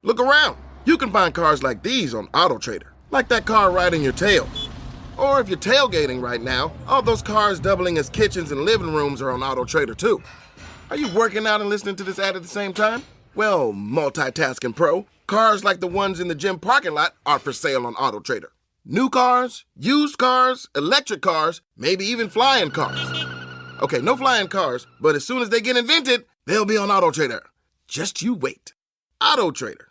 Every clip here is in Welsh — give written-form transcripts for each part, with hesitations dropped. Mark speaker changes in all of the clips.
Speaker 1: Look around. You can find cars like these on AutoTrader, like that car riding your tail. Or if you're tailgating right now, all those cars doubling as kitchens and living rooms are on AutoTrader too. Are you working out and listening to this ad at the same time? Well, multitasking pro, cars like the ones in the gym parking lot are for sale on AutoTrader. New cars, used cars, electric cars, maybe even flying cars. Okay, no flying cars, but as soon as they get invented, they'll be on AutoTrader. Just you wait. Auto Trader.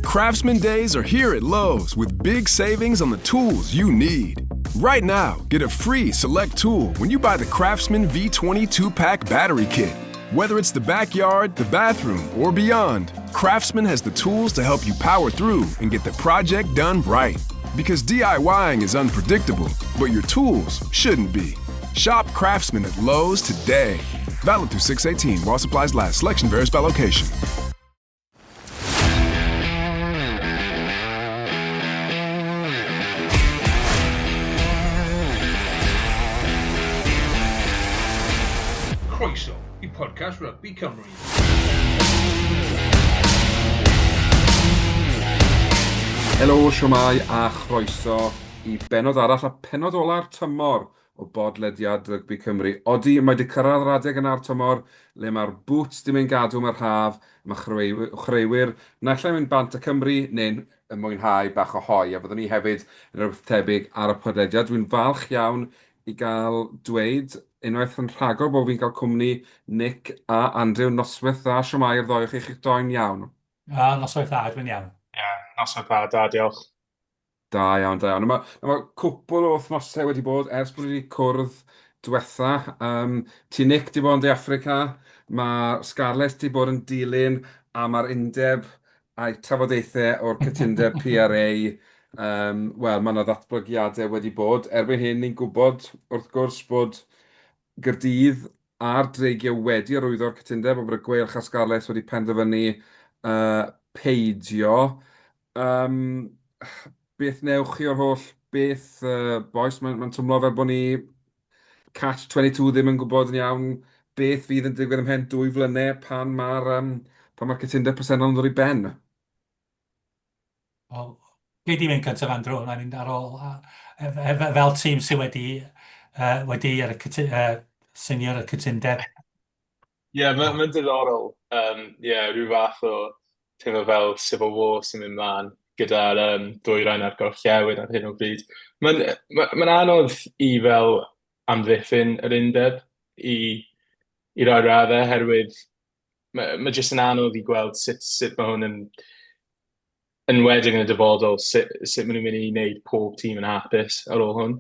Speaker 2: Craftsman Days are here at Lowe's with big savings on the tools you need. Right now, get a free select tool when you buy the Craftsman V20 2 pack battery kit. Whether it's the backyard, the bathroom, or beyond, Craftsman has the tools to help you power through and get the project done right. Because DIYing is unpredictable, but your tools shouldn't be. Shop Craftsman at Lowe's today. Valid through 618 while supplies last. Selection varies by location.
Speaker 3: Croeso i podcast Rugby Cymru.
Speaker 4: Helo, siwmai a chroeso i benod arall a penod ola'r tymor o bodlediad Rygbi Cymru. Odi, mae 'di cyrraedd yr adeg yna'r tymor le mae'r boots 'di mynd gadw am yr haf, mae chwaraewyr naill ai'n mynd bant â Cymru neu'n mwynhau bach o hoe, a fyddwn ni hefyd yn rhywbeth tebyg ar y podlediad. Dwi'n falch iawn i gael dweud unwaith yn rhagor bod fi'n cael cwmni Nick a Andrew. Noswaith dda, siwmai i'r ddoi o chi, chi'ch doi'n iawn?
Speaker 5: A, noswaith dda, dwi'n iawn.
Speaker 6: Ie, noswaith dda, da, diolch.
Speaker 4: Da iawn, da iawn. Mae, mae cwpl o wythnosau wedi bod ers bod ni wedi cwrdd diwetha. Um, ti Nick di bod yn De Affrica, mae Scarlett di bod yn dilyn a mae'r undeb a'i trafodaethau o'r cytundeb PRA, um, wel, mae yna ddatblygiadau wedi bod. Erbyn hyn, ni'n gwybod, wrth gwrs, bod Gaerdydd a'r Dreigiau wedi arwyddo'r cytundeb, ond bod y Gweilch a Scarlets wedi penderfynu uh, peidio. Um, beth newch chi o'r holl beth, uh, boys? Mae'n ma twmlo fel bod ni catch 22 ddim yn gwybod yn iawn beth fydd yn digwydd ymhen dwy flynedd pan mae'r um, pan mae'r cytundeb presennol yn dod i ben.
Speaker 5: Wel, gei di mynd cyntaf, Andrew, na ni'n ar ôl. Fel tîm sydd wedi, uh, wedi ar y cytu, uh, seinio ar y cytundeb.
Speaker 6: Ie, yeah, mae'n ma diddorol. Um, yeah, rhyw fath o teimlo fel Civil War sy'n mynd mlaen gyda'r um, dwyrain a'r gorllewin ar hyn o bryd. Mae'n ma, ma anodd i fel amddiffyn yr undeb i, i rai raddau, herwydd mae, mae jyst yn anodd i gweld sut, sut mae hwn yn enwedig yn y dyfodol, sut, sut maen nhw'n mynd i wneud pob tîm yn hapus ar ôl hwn.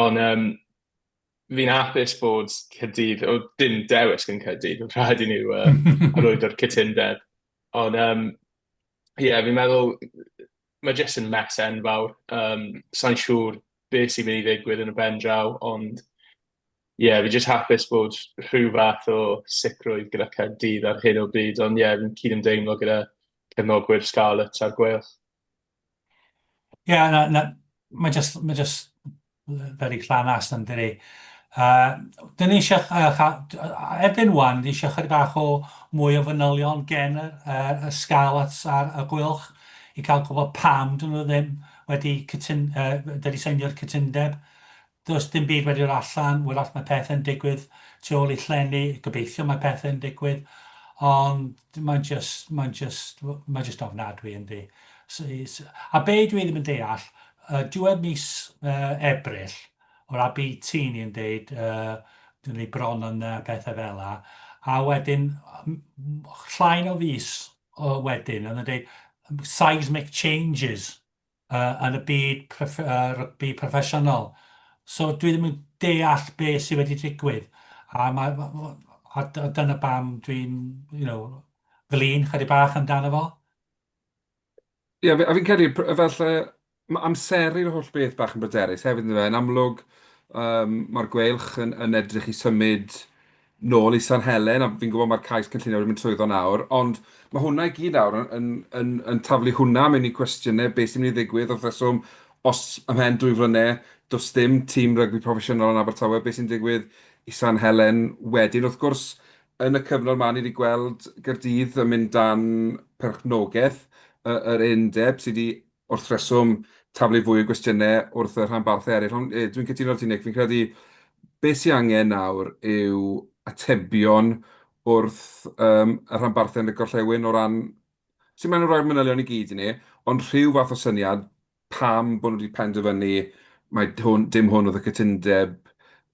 Speaker 6: Ond um, fi'n hapus bod Caerdydd, o dim dewis gan Caerdydd, yn rhaid i nhw uh, arwyddo'r cytundeb. Ond um, ie, yeah, fi'n meddwl mae jyst yn mess enfawr. Um, Sa'n siŵr beth sy'n mynd i ddigwydd yn y ben draw, ond ie, yeah, fi jyst hapus bod rhyw fath o sicrwydd gyda Caerdydd ar hyn o bryd, ond ie, yeah, fi'n cydymdeimlo gyda cefnogwyr Scarlets a'r Gweilch.
Speaker 5: Ie, yeah, na, na, mae just, mae just very llanast yn dydi. Uh, dyn ni eisiau, uh, erbyn wan, ni eisiau chydig bach o mwy o fanylion gen y, uh, y Scarlets a'r y Gweilch i cael gwybod pam dyn nhw ddim wedi, cytun, uh, wedi seinio'r cytundeb. Does dim byd wedi dod allan, wrach mae pethau'n digwydd tu ôl i llenni, gobeithio mae pethau'n digwydd, ond mae'n just, mae'n just, mae'n just ofnadwy yndi. So, a be dwi ddim yn deall, uh, diwedd mis uh, Ebrill, o'r ABT ni'n deud, uh, dyn ni bron yn uh, pethau fel la, a wedyn llai o fis o wedyn, yn dweud seismic changes uh, yn y byd proff, uh, rygbi proffesiynol. So dwi ddim yn deall be sydd wedi digwydd. A, ma, a dyna pam dwi'n, you know, flin chydig bach amdano fo.
Speaker 4: Ie, yeah, a fi'n credu, fel mae amseru'r holl beth bach yn bryderus hefyd, yn Yn amlwg, um, mae'r Gweilch yn, yn edrych i symud nôl i San Helen, a fi'n gwybod mae'r cais cynllunio wedi mynd trwyddo nawr, ond mae hwnna i gyd nawr yn, yn, yn, yn taflu hwnna mewn i cwestiynau beth sy'n mynd i ddigwydd wrth reswm os ymhen dwy flynedd does dim tîm rygbi proffesiynol yn Abertawe, beth sy'n digwydd i San Helen wedyn. Wrth gwrs, Yn y cyfnod 'ma, ni wedi gweld Gaerdydd yn mynd dan perchnogaeth yr undeb, sydd wedi, wrth reswm, taflu fwy o gwestiynau wrth y rhanbarthau eraill. Ond dwi'n cytuno 'da ti, Nick, fi'n credu beth sydd angen nawr yw atebion wrth y rhanbarthau yn y gorllewin o ran... Sdim angen rhoi'r manylion i gyd i ni, ond rhyw fath o syniad pam bod nhw wedi penderfynu mai hwn, dim hwn oedd y cytundeb,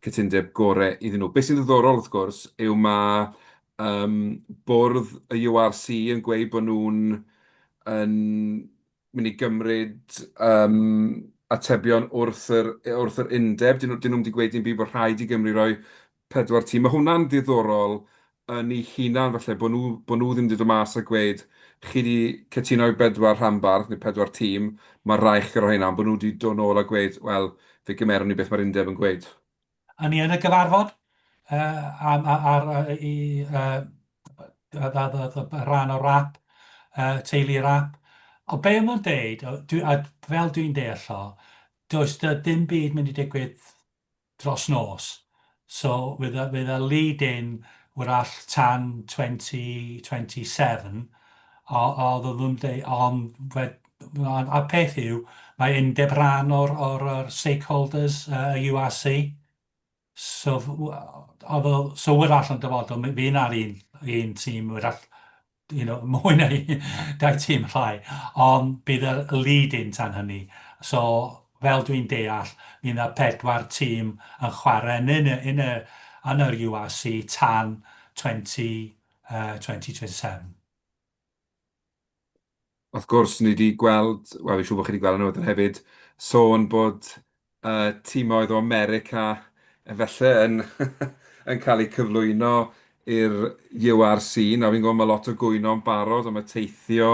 Speaker 4: cytundeb gorau iddyn nhw. Beth sy'n ddiddorol, wrth gwrs, yw mae um, bwrdd y URC yn gweud bod nhw'n yn mynd i gymryd um, atebion wrth yr, wrth yr undeb. Dyn nhw, dyn nhw'm wedi gweud dim byd bod rhaid i Gymru roi 4 tîm. Mae hwnna'n ddiddorol yn ei hunan falle, bod nhw, bod nhw ddim wedi dod mas a gweud chi 'di cytuno i bedwar rhanbarth neu pedwar tîm, mae rhaid chi roi hynna, ond bod nhw wedi dod nôl a gweud, wel, fe gymeron ni beth mae'r undeb yn gweud.
Speaker 5: O'n i yn y gyfarfod uh, am, ar, ar, i, uh, rhan o rap, uh, teulu rap. O be maen nhw'n deud, dwi, a fel dwi'n deall o, does dim byd mynd i digwydd dros nos. So fydd y, fydd y lead-in wrach tan 2027, o, oedd nhw'n dweud, ond fe, a peth yw, mae undeb rhan o'r, or, or stakeholders, uh, y URC. So, oedd o, so wrach yn dyfodol, mi fydd na'r un, un tîm wrach you know, mwy na dau tîm llai, ond bydd y lead-in tan hynny. So, fel dwi'n deall, mi yna pedwar tîm yn chwarae yn, yn, yn, y, yn yr URC tan 20, uh, 2027.
Speaker 4: Wrth gwrs, ni wedi gweld, wel fi'n siŵr bod chi wedi gweld y newyddion hefyd, sôn bod uh, timoedd o America efallai yn, yn cael eu cyflwyno i'r URC. Nawr fi'n gwybod mae lot o gwyno'n barod am y teithio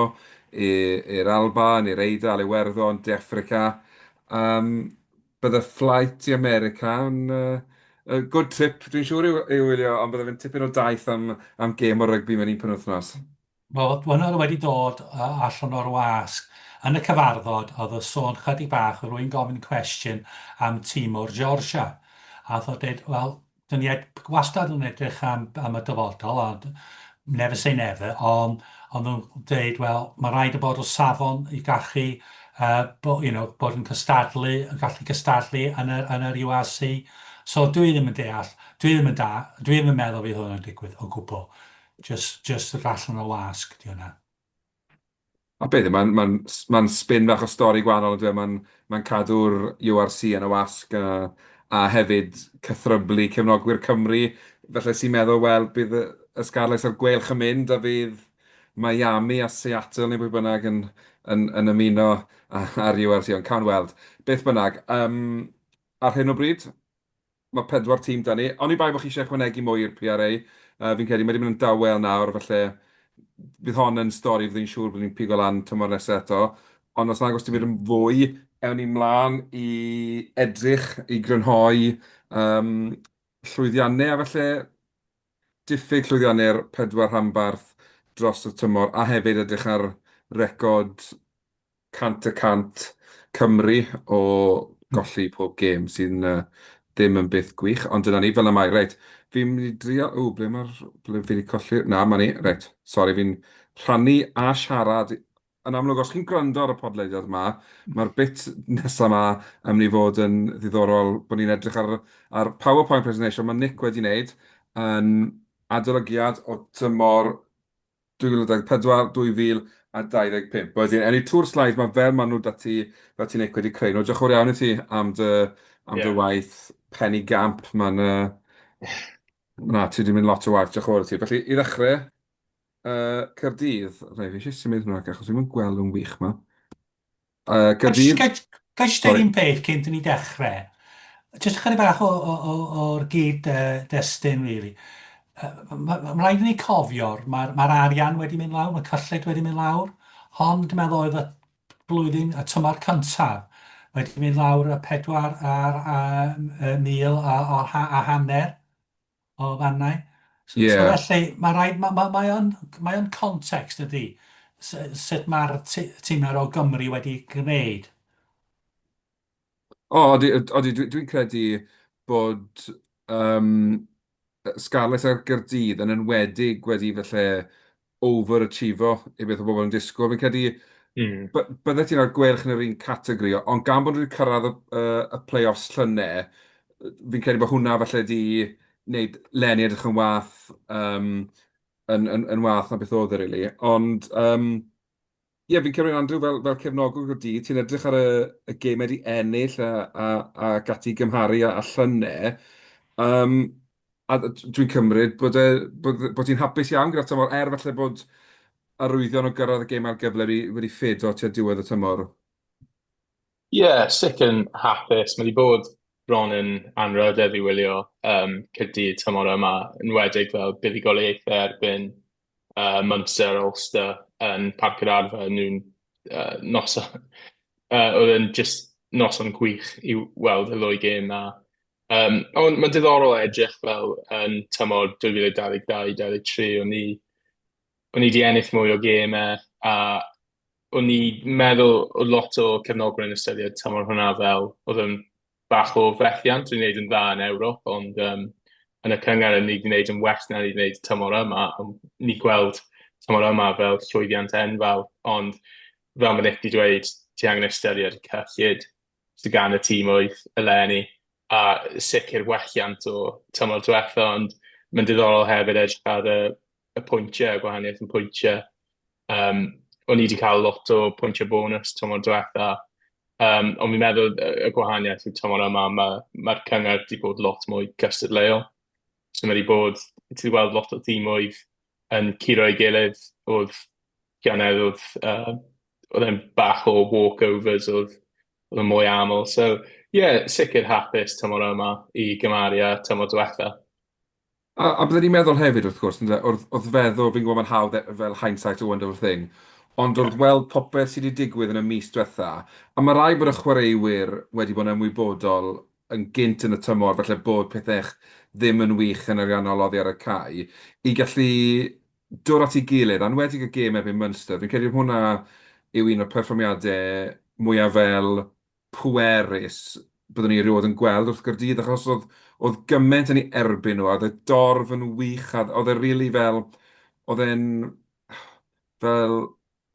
Speaker 4: i'r Alban, i'r Eidal, Iwerddon, De Affrica. Um, bydde flight i America yn uh, good trip, dwi'n siŵr i'w, i'w wylio, ond bydde fe'n tipyn o daith am, am gêm o rygbi mewn un penwythnos.
Speaker 5: Wel, hwnna wedi dod allan o'r wasg. Yn y cyfarfod, oedd y sôn chydig bach, rwy'n gofyn cwestiwn am tîm o'r Georgia. A oedd o'n dweud, wel, dyn ni wastad yn edrych am, am y dyfodol, ond never say never, ond ond nhw'n dweud, wel, mae rhaid y bod o safon i gallu, uh, bo, you know, bod yn cystadlu, yn gallu cystadlu yn yr, yn yr URC. So dwi ddim yn deall, dwi ddim yn da, dwi ddim yn meddwl fydd hwn yn digwydd o gwbl. Just, just yr allan o wasg, di hwnna.
Speaker 4: A beth, mae'n ma ma spin bach o stori gwahanol yn dweud, mae'n ma cadw'r URC yn y wasg a, a hefyd cythryblu cefnogwyr Cymru, felly sy'n meddwl, wel, bydd y, y Scarlets a'r Gweilch yn mynd a fydd Miami a Seattle neu bwy bynnag yn, yn, yn ymuno â'r URC, ond cawn weld. Beth bynnag, um, ar hyn o bryd, Mae pedwar tîm 'da ni. Oni bai bod chi eisiau ychwanegu mwy i'r PRA. Uh, fi'n credu mae wedi mynd yn dawel nawr, felly bydd hon yn stori fydd i'n siŵr bod ni'n pigo lan tymor nesaf eto. Ond os nag oes dim byd yn fwy, ewn ni mlaen i edrych, i grynhoi um, llwyddiannau a felly diffyg llwyddiannau'r pedwar rhanbarth dros y tymor a hefyd edrych ar record 100% Cymru o golli pob gêm sy'n uh, ddim yn byth gwych, ond dyna ni, fel y mae. Reit, fi'n mynd i drio... O, ble mae'r... Ble fi wedi colli... Na, ma ni. Reit, sori, fi'n rhannu a siarad. Yn amlwg, os chi'n gwrando ar y podlediad yma, mae'r bit nesaf yma yn mynd i fod yn ddiddorol bod ni'n edrych ar, ar PowerPoint presentation mae Nick wedi wneud yn adolygiad o tymor 2024, 2025. Wedyn, ewn ni trwy'r slides 'ma fel maen nhw 'da ti, fel ti Nick wedi creu nhw. Diolch yn fawr iawn i ti am dy, am dy waith penigamp. Mae'n... Uh, na, ti wedi mynd lot o waith, diolch yn fawr i ti. Felly, i ddechrau, uh, Caerdydd. Rhaid, fi eisiau symud hwnna, achos fi'n gweld yn wych ma. Uh, Gaerdydd...
Speaker 5: Ga i jyst dweud un peth cyn dyn ni dechrau? Jyst ychydig bach o'r gyd-destun, really. Uh, Mae'n ma rhaid i ni cofio, mae'r ma arian wedi mynd lawr, mae cyllid wedi mynd lawr. Hon, dwi'n meddwl, oedd y blwyddyn, y tymor cyntaf, wedi mynd lawr y pedwar ar a, a, mil a, a, a hanner o fannau. So,
Speaker 4: Ie.
Speaker 5: so felly, mae rhaid, mae, mae, mae o'n, mae o'n context ydy, sut mae'r tîmau o Gymru wedi gwneud.
Speaker 4: O, odi, odi, dwi'n dwi credu bod um, Scarlets ar Gaerdydd yn enwedig wedi falle over-achievo i beth o bobl yn disgwyl. Fi'n credu byddet ti'n rhoi'r Gweilch yn yr un categori, ond gan bod nhw wedi cyrraedd y, y play-offs llynedd, fi'n credu bod hwnna falle wedi wneud leni edrych yn wath, um, yn, yn, yn wath na beth oedd e, really. Ond, um, ie, fi'n cymryd Andrew fel, fel cefnogwr Caerdydd, ti'n edrych ar y, y gemau wedi ennill a, a, ac ati gymharu â, â llynedd. Um, a dwi'n cymryd bod, e, bod, bod ti'n hapus iawn gyda'r tymor, er falle bod arwyddion o gyrraedd y gêm ail gyfle wedi, wedi ffedo tua diwedd y tymor.
Speaker 6: Ie, yeah, sicr yn hapus. Mae wedi bod bron yn anrhydedd i wylio um, Caerdydd tymor yma, yn wedig fel buddugoliaethau erbyn Munster, Ulster yn Parc yr Arfau, nhw'n noson, oedd yn just noson gwych i weld y ddwy gêm na. Um, ond mae'n diddorol edrych fel yn tymor 2022-2023, o'n i, o'n i wedi ennill mwy o gemau a o'n i meddwl oedd lot o cefnogwyr yn ystyried tymor hwnna fel oedd yn bach o fethiant, dwi'n gwneud yn dda yn Ewrop, ond um, yn y cynghrair ni wedi gwneud yn well na ni wedi gwneud tymor yma, ond ni gweld tymor yma fel llwyddiant enfawr, ond fel mae Nick wedi dweud, ti angen ystyried cyllid sydd gan y tîm oedd eleni, a sicr welliant o tymor diwetha, ond mae'n diddorol hefyd edrych ar y, y pwyntiau, y gwahaniaeth yn pwyntiau. Um, o'n i wedi cael lot o pwyntiau bonus tymor diwetha, um, ond fi'n meddwl y, y gwahaniaeth yw tymor yma, mae'r ma cynghrair wedi bod lot mwy cystadleuol. So mae wedi bod, ti wedi gweld lot o tîmoedd yn curo ei gilydd, oedd llynedd oedd, oedd e'n bach o walkovers, oedd, oedd yn mwy aml. So, ie, yeah, sicr hapus tymor yma i gymharu â tymor diwetha.
Speaker 4: A, a byddwn ni'n meddwl hefyd, wrth gwrs, ynde, wrth, wrth feddwl, fi'n gwybod mae'n hawdd e- fel hindsight a wonderful thing, ond wrth weld popeth sydd wedi digwydd yn y mis diwetha, a mae rhaid bod y chwaraewyr wedi bod yn ymwybodol yn gynt yn y tymor, falle bod pethau ddim yn wych yn ariannol oddi ar y cae, i gallu dod at ei gilydd, a enwedig y gêm erbyn Munster, fi'n credu hwnna yw un o'r perfformiadau mwyaf fel pwerus byddwn ni erioed yn gweld wrth Gaerdydd, achos oedd, oedd gymaint yn ei erbyn nhw, a oedd y dorf yn wych, a oedd e really fel, oedd e'n, fel,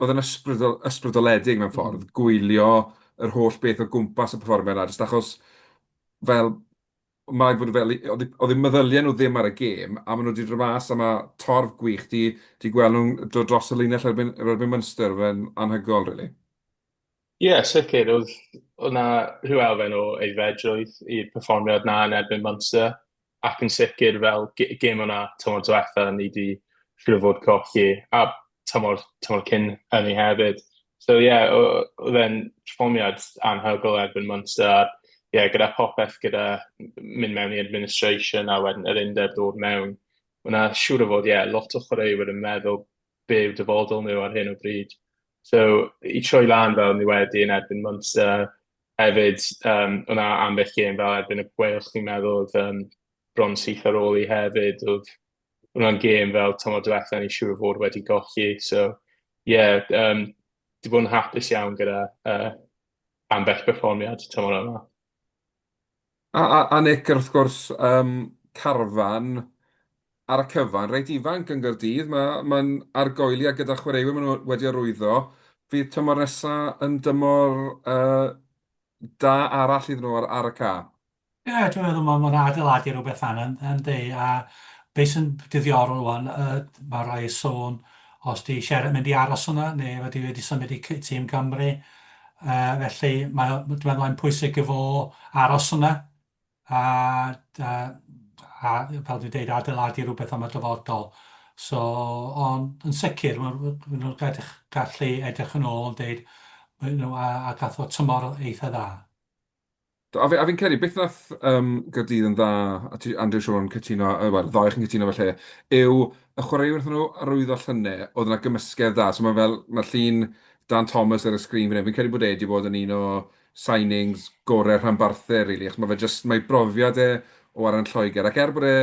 Speaker 4: oedd e'n ysbrydol, ysbrydoledig mewn ffordd, gwylio yr holl beth o gwmpas y perfformiad 'na, jyst achos fel, mae fod fel, oedd oedd eu meddyliau nhw ddim ar y gêm, a maen nhw wedi dod mas a mae torf gwych 'di 'di gweld nhw'n dod dros y linell erbyn, erbyn Munster, fe'n anhygoel, really.
Speaker 6: Ie, yeah, sicr. Oedd oedd 'na rhyw elfen o aeddfedrwydd i'r perfformiad 'na yn erbyn Munster, ac yn sicr fel gêm o'na tymor diwetha ni 'di siŵr o fod colli, a tymor, tymor cyn hynny hefyd. So ie, yeah, oedd e'n perfformiad anhygoel erbyn Munster, a ie, yeah, gyda popeth gyda mynd mewn i administration a wedyn yr undeb dod mewn, mae 'na siŵr o fod, ie, yeah, lot o chwaraewyr yn meddwl be yw dyfodol nhw ar hyn o bryd. So, i troi lan fel ni wedi yn erbyn Munster, hefyd, um, o'na ambell gêm fel erbyn y Gweilch, fi'n meddwl, oedd um, bron syth ar ôl i hefyd, oedd hwnna'n gêm fel tymor diwetha ni siŵr o fod wedi golli. So, ie, yeah, um, di bod yn hapus iawn gyda ambell perfformiad tymor yma.
Speaker 4: A, a, a Nick, wrth gwrs, um, carfan ar y cyfan, reit ifanc yn Gaerdydd, mae'n ma argoeli a gyda chwaraewyr maen nhw wedi arwyddo, fydd tymor nesaf yn dymor uh, da arall iddyn nhw ar, ar y ca.
Speaker 5: Ie, yeah, dwi'n meddwl mae'n ma adeiladu rhywbeth fan yn, yn di, a beth sy'n diddiorol wan, uh, mae rhai sôn os di Sheriff mynd i aros yna, neu wedi wedi symud i tîm Cymru. Uh, felly, mae, dwi'n meddwl mae'n pwysig i fo aros yna, a, a, a fel dwi'n dweud, adeiladu rhywbeth am y dyfodol. So, ond yn sicr, maen nhw'n gallu edrych yn ôl yn dweud, nhw, a, a gath o tymor eitha dda.
Speaker 4: Do, a fi, a fi'n credu, beth nath um, Gaerdydd yn dda, a ti, Andrew Siôn cytuno, uh, wel, ddau chi'n cytuno falle, yw y chwaraewyr wnaethon nhw arwyddo llynedd, oedd yna gymysgedd dda. So mae fel, mae llun Dan Thomas ar y sgrin fan hyn, fi'n credu bod e wedi bod yn un o signings gorau'r rhanbarthau, really, achos mae fe jyst, mae brofiad e o warae yn Lloegr, ac er bod e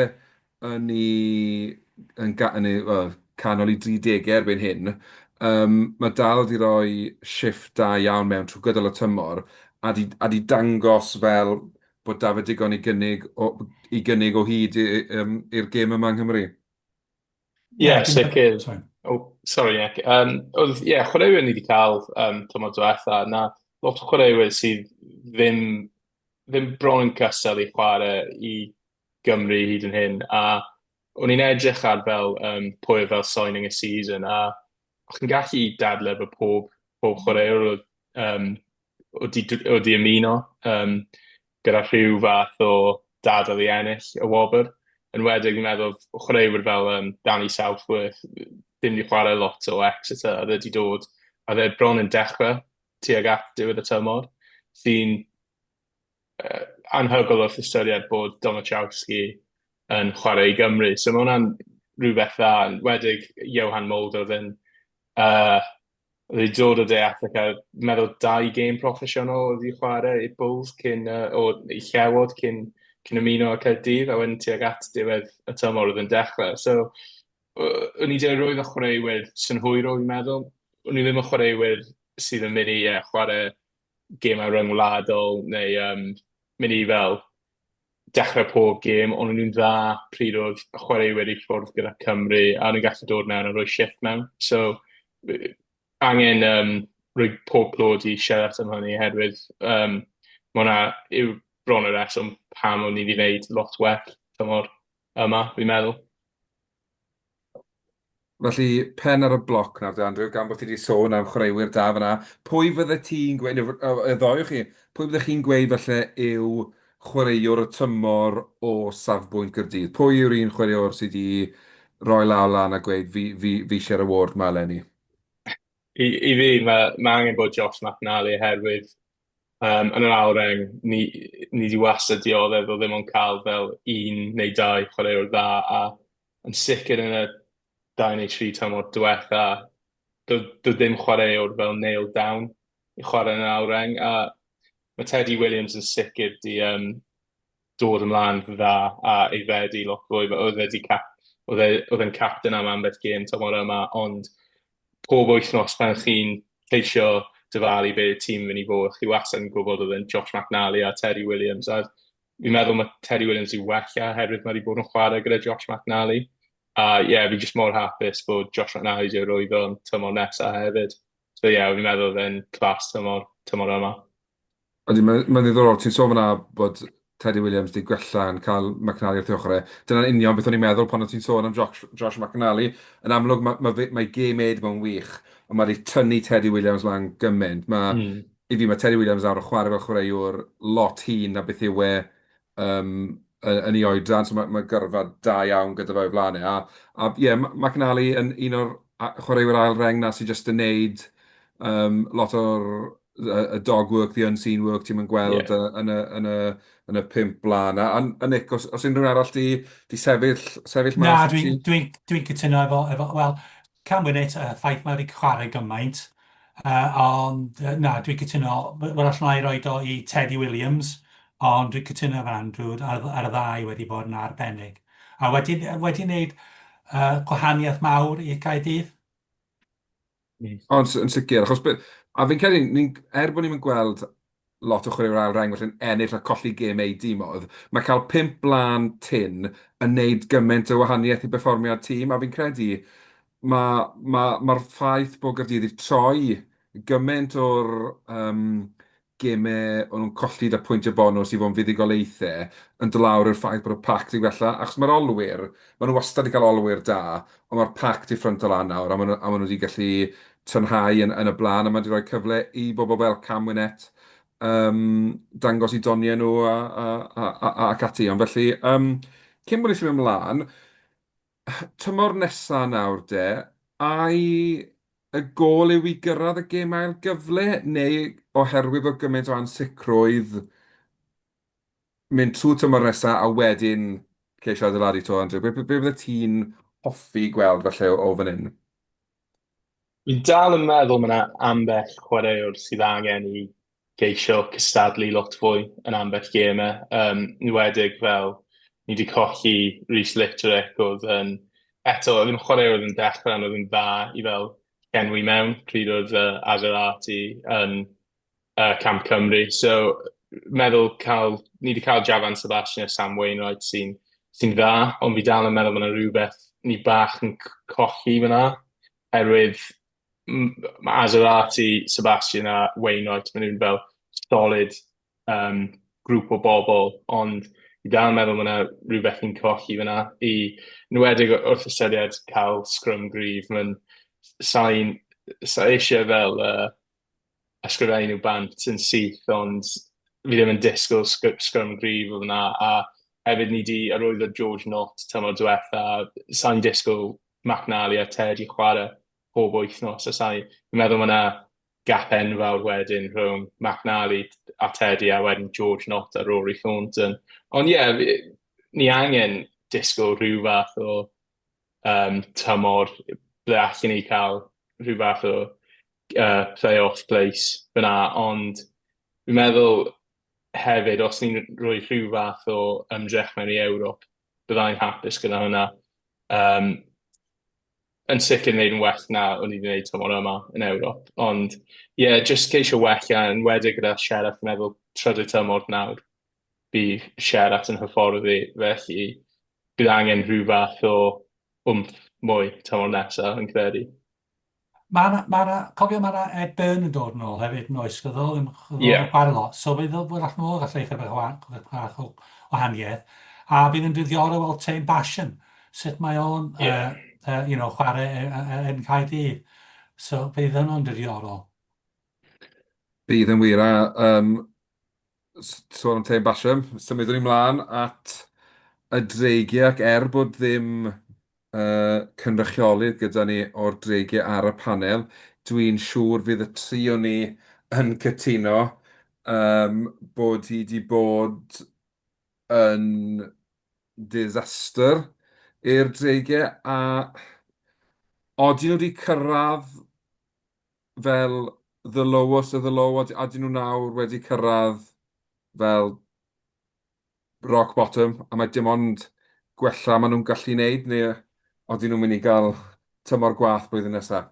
Speaker 4: yn ei, yn, ga, yn ei, well, canol i 30 erbyn hyn, um, mae dal wedi rhoi shift da iawn mewn trwy gydol y tymor a di, a di dangos fel bod 'da fe digon i gynnig o, i gynnig o hyd i'r gêm yma yng Nghymru.
Speaker 6: Ie, yeah, sicr. Oh, sorry, Nick. Oedd, ie, yeah, chwaraewyr ni wedi cael tymor diwetha, na lot o chwaraewyr sydd ddim, ddim bron yn cystal i chwarae i Gymru hyd yn hyn, a o'n i'n edrych ar fel um, pwy oedd fel signing y season, a o'ch chi'n gallu dadle bod pob, pob chwaraewr oedd, um, oedd di, oedd di ymuno um, gyda rhyw fath o dadl i ennill y wobr. Yn wedig, fi'n meddwl, chwaraewyr fel um, Danny Southworth, ddim wedi chwarae lot o Exeter, a dde wedi dod, a dde bron yn dechrau tuag at diwedd y tymor, sy'n uh, anhygoel wrth ystyried bod Domachowski yn chwarae i Gymru. So mae hwnna'n rhywbeth dda, yn wedig Johan Mulder oedd yn uh, oedd wedi dod o De Affrica, meddwl dau gêm proffesiynol oedd wedi chwarae i'r Bulls cyn, uh, o, i Llewod cyn, cyn ymuno â Caerdydd, a wedyn tuag at diwedd y tymor oedd yn dechrau. So, o'n i wedi rhoi y chwaraewyr synhwyrol, fi'n meddwl. O'n i ddim yn chwaraewyr sydd yn mynd i yeah, chwarae gemau ryngwladol neu um, mynd i fel dechrau pob gêm, ond o'n nhw'n dda pryd oedd y chwaraewyr i ffwrdd gyda Cymru a nhw'n gallu dod mewn a rhoi shift mewn. So, angen um, rhoi pob clod i siarad am hynny oherwydd um, mae hwnna yw bron y reswm pam o'n i wedi gwneud lot well tymor yma, fi'n meddwl.
Speaker 4: Felly, pen ar y bloc nawr de, Andrew, gan bod ti wedi sôn am chwaraewyr da fan'na, pwy fydde ti'n gweud, neu y ddou o chi, pwy fyddech chi'n gweud falle yw chwaraewr y tymor o safbwynt Gaerdydd? Pwy yw'r un chwaraewr sydd wedi rhoi law lan a gweud fi, fi, fi eisiau'r award 'ma eleni?
Speaker 6: I, i fi, mae, mae angen bod Josh McNally oherwydd um, yn yr ail reng, ni, ni wedi wastad dioddef o ddim ond cael fel un neu dau chwaraewr dda, a yn sicr yn y 2 neu 3 tymor diwetha, doedd, doedd ddim chwaraewr fel nailed down i chwarae yn yr ail reng, a mae Teddy Williams yn sicr di um, dod ymlaen dda a aeddfedu lot fwy. Oedd e 'di cap, oedd e, oedd e'n captain am ambell gêm tymor yma, ond pob wythnos pan chi'n ceisio dyfalu be tîm mynd i fod, chi wastad yn gwybod oedd e'n Josh McNally a Teddy Williams. A fi'n meddwl mae Teddy Williams i wella oherwydd mae wedi bod yn chwarae gyda Josh McNally. A ie, yeah, fi jyst mor hapus bod Josh McNally wedi arwyddo yn tymor nesaf hefyd. So ie, yeah, fi'n meddwl oedd e'n class tymor, tymor yma.
Speaker 4: Ydy, mae'n ma ddiddorol. Ti'n sôn fan'na bod Teddy Williams 'di gwella yn cael McNally wrth ei ochr e. Dyna'n union beth o'n i'n meddwl pan o'n ti'n sôn am Josh, Josh McNally. Yn amlwg, mae, mae, mae, mae gêm e 'di bod yn wych, ond mae wedi tynnu Teddy Williams lan gymaint. Mae, I fi, mae Teddy Williams nawr yn chwarae fel chwaraewr lot hŷn na beth yw e um, yn ei oedran, so mae, mae gyrfa da iawn gyda fe o'i flaen e. A, a ie, yeah, McNally yn un o'r chwaraewyr ail reng na sy'n just yn neud um, lot o'r y dog work, the unseen work ti'n mynd gweld yeah. yn, y, yn, y, yn y pump blaen. A, a Nick, os, os unrhyw arall di, di sefyll, sefyll
Speaker 5: mas? Na, dwi'n dwi, dwi cytuno efo, efo wel, Cam Winnett, y ffaith mae wedi chwarae gymaint, ond na, dwi'n cytuno, wel allan i roed o i Teddy Williams, ond dwi'n cytuno efo Andrew, ar, ar y ddau wedi bod yn arbennig. A wedi, wedi wneud gwahaniaeth mawr i Gaerdydd.
Speaker 4: Ond yn sicr, achos a fi'n credu, ni'n, er bod ni'n gweld lot o chwaraewyr ail reng felly'n ennill a colli gemau dimoedd, mae cael pump blaen tynn yn neud gymaint o wahaniaeth i berfformiad tîm, a fi'n credu mae'r ma, ma, ffaith bod Gaerdydd wedi troi gymaint o'r um, gemau o'n nhw'n colli 'da pwyntiau bonws i fod yn fuddugoliaethau yn dod lawr i'r ffaith bod y pac 'di gwella, achos mae'r olwyr, maen nhw wastad 'di cael olwyr da, ond mae'r pac 'di ffrynto lan nawr a maen nhw, a maen nhw 'di gallu tynhau yn, yn y blaen a mae 'di rhoi cyfle i bobl fel Cam Winnett um, dangos i doniau nhw a, a, a, a, ac ati. Ond felly, um, cyn bod ni symud ymlaen, tymor nesa nawr de, ai y gôl yw i gyrraedd y gêm ail gyfle, neu oherwydd bod gymaint o ansicrwydd mynd trwy tymor nesa a wedyn ceisio adeiladu 'to, Andrew? Be, be, be fydde ti'n hoffi gweld falle o, o fan hyn?
Speaker 6: Fi'n dal yn meddwl mae yna ambell chwaraewr sydd angen i geisio cystadlu lot fwy yn ambell gemau. Um, enwedig fel ni wedi colli Rhys Litterick oedd yn, eto, oedd yn chwaraewr oedd yn dechrau ond oedd yn dda i fel llenwi mewn pryd oedd Azerati yn Camp Cymru. So, meddwl cael, ni wedi cael Javan Sebastian a Sam Wainwright sy'n sy dda, ond fi dal yn meddwl bod yna rhywbeth ni bach yn colli fyna, herwydd mae Azarati, Sebastian a Wainwright, maen nhw'n fel solid um, grŵp o bobl, ond fi dal yn meddwl mae yna rhywbeth ni'n colli fyna, i enwedig wrth ystyried cael sgrym gryf, mae'n sain, sa eisiau fel uh, ysgrifennu nhw bant yn syth, ond fi ddim yn disgwyl sgrym gryf o fyna, a hefyd ni di arwyddo George Nott tymor diwetha, sa'n disgwyl McNally a Ted i chwarae pob wythnos, a sa'n meddwl mae yna gap enfawr wedyn rhwng McNally a Teddy a wedyn George Nott a Rory Thornton. Ond ie, yeah, ni angen disgwyl rhyw fath o um, tymor ble allan ni cael rhyw fath o play-off place fyna, ond fi'n meddwl hefyd, os ni'n rhoi rhyw fath o ymdrech mewn i Ewrop, byddai'n hapus gyda hwnna. Um, yn sicr wneud yn well na o'n i wedi gwneud tymor yma yn Ewrop. Ond ie, yeah, just ceisio wella, yn wedi gyda Sheriff, yn meddwl trydydd tymor nawr, bydd Sheriff yn hyfforddi, felly bydd angen rhyw fath o wmff mwy tymor nesaf, yn credu.
Speaker 5: Mae yna, ma na, cofio mae yna Ed Byrne yn dod yn ôl hefyd, yn oes, gyda ddim yeah. chwarae lot. So bydd o'n wrach nôl gallu eich bach bach o wahaniaeth. A bydd yn ddiddorol weld Tame Basham, sut mae o'n yeah. uh, uh, you know, chwarae uh, yn Caerdydd. So bydd hwnnw'n ddiddorol.
Speaker 4: Bydd yn wir, a um, sôn am Tame Basham, symudwn ni mlaen at y Dreigiau ac er bod ddim uh, cynrychiolydd gyda ni o'r Dreigiau ar y panel, dwi'n siŵr fydd y tri o ni yn cytuno um, bod hi wedi bod yn disaster i'r Dreigiau a odi nhw wedi cyrraedd fel the lowest of the low, a ydyn nhw nawr wedi cyrraedd fel rock bottom, a mae dim ond gwella maen nhw'n gallu wneud, neu ydyn nhw'n mynd i gael tymor gwaith blwyddyn nesaf?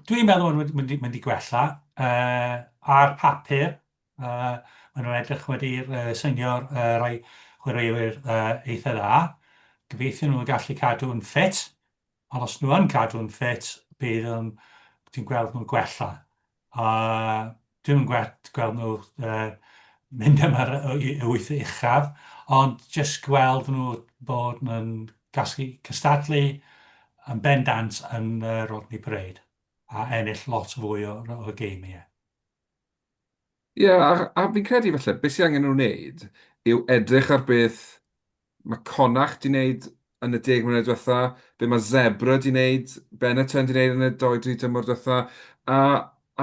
Speaker 5: Dwi'n meddwl maen nhw'n mynd, mynd i gwella. Uh, ar papur, uh, maen nhw'n edrych wedi uh, seinio'r uh, rai chwaraewyr uh, eitha dda. Gobeithio nhw'n gallu cadw'n ffit. Ond os nhw yn cadw'n ffit, bydd yn, ti'n gweld nhw'n gwella. A dwi'm yn gweld, gweld nhw uh, mynd am yr wyth uchaf, ond jyst gweld nhw bod yn gallu cystadlu yn bendant yn uh, Rodney Parade a ennill lot fwy o, o geimiau.
Speaker 4: Ie, yeah, a, a fi'n credu falle, beth sy'n angen nhw wneud yw edrych ar beth mae Connacht 'di wneud yn y 10 mlynedd diwetha, be mae Zebre 'di wneud, Benetton 'di wneud yn y 2-3 tymor diwetha, a,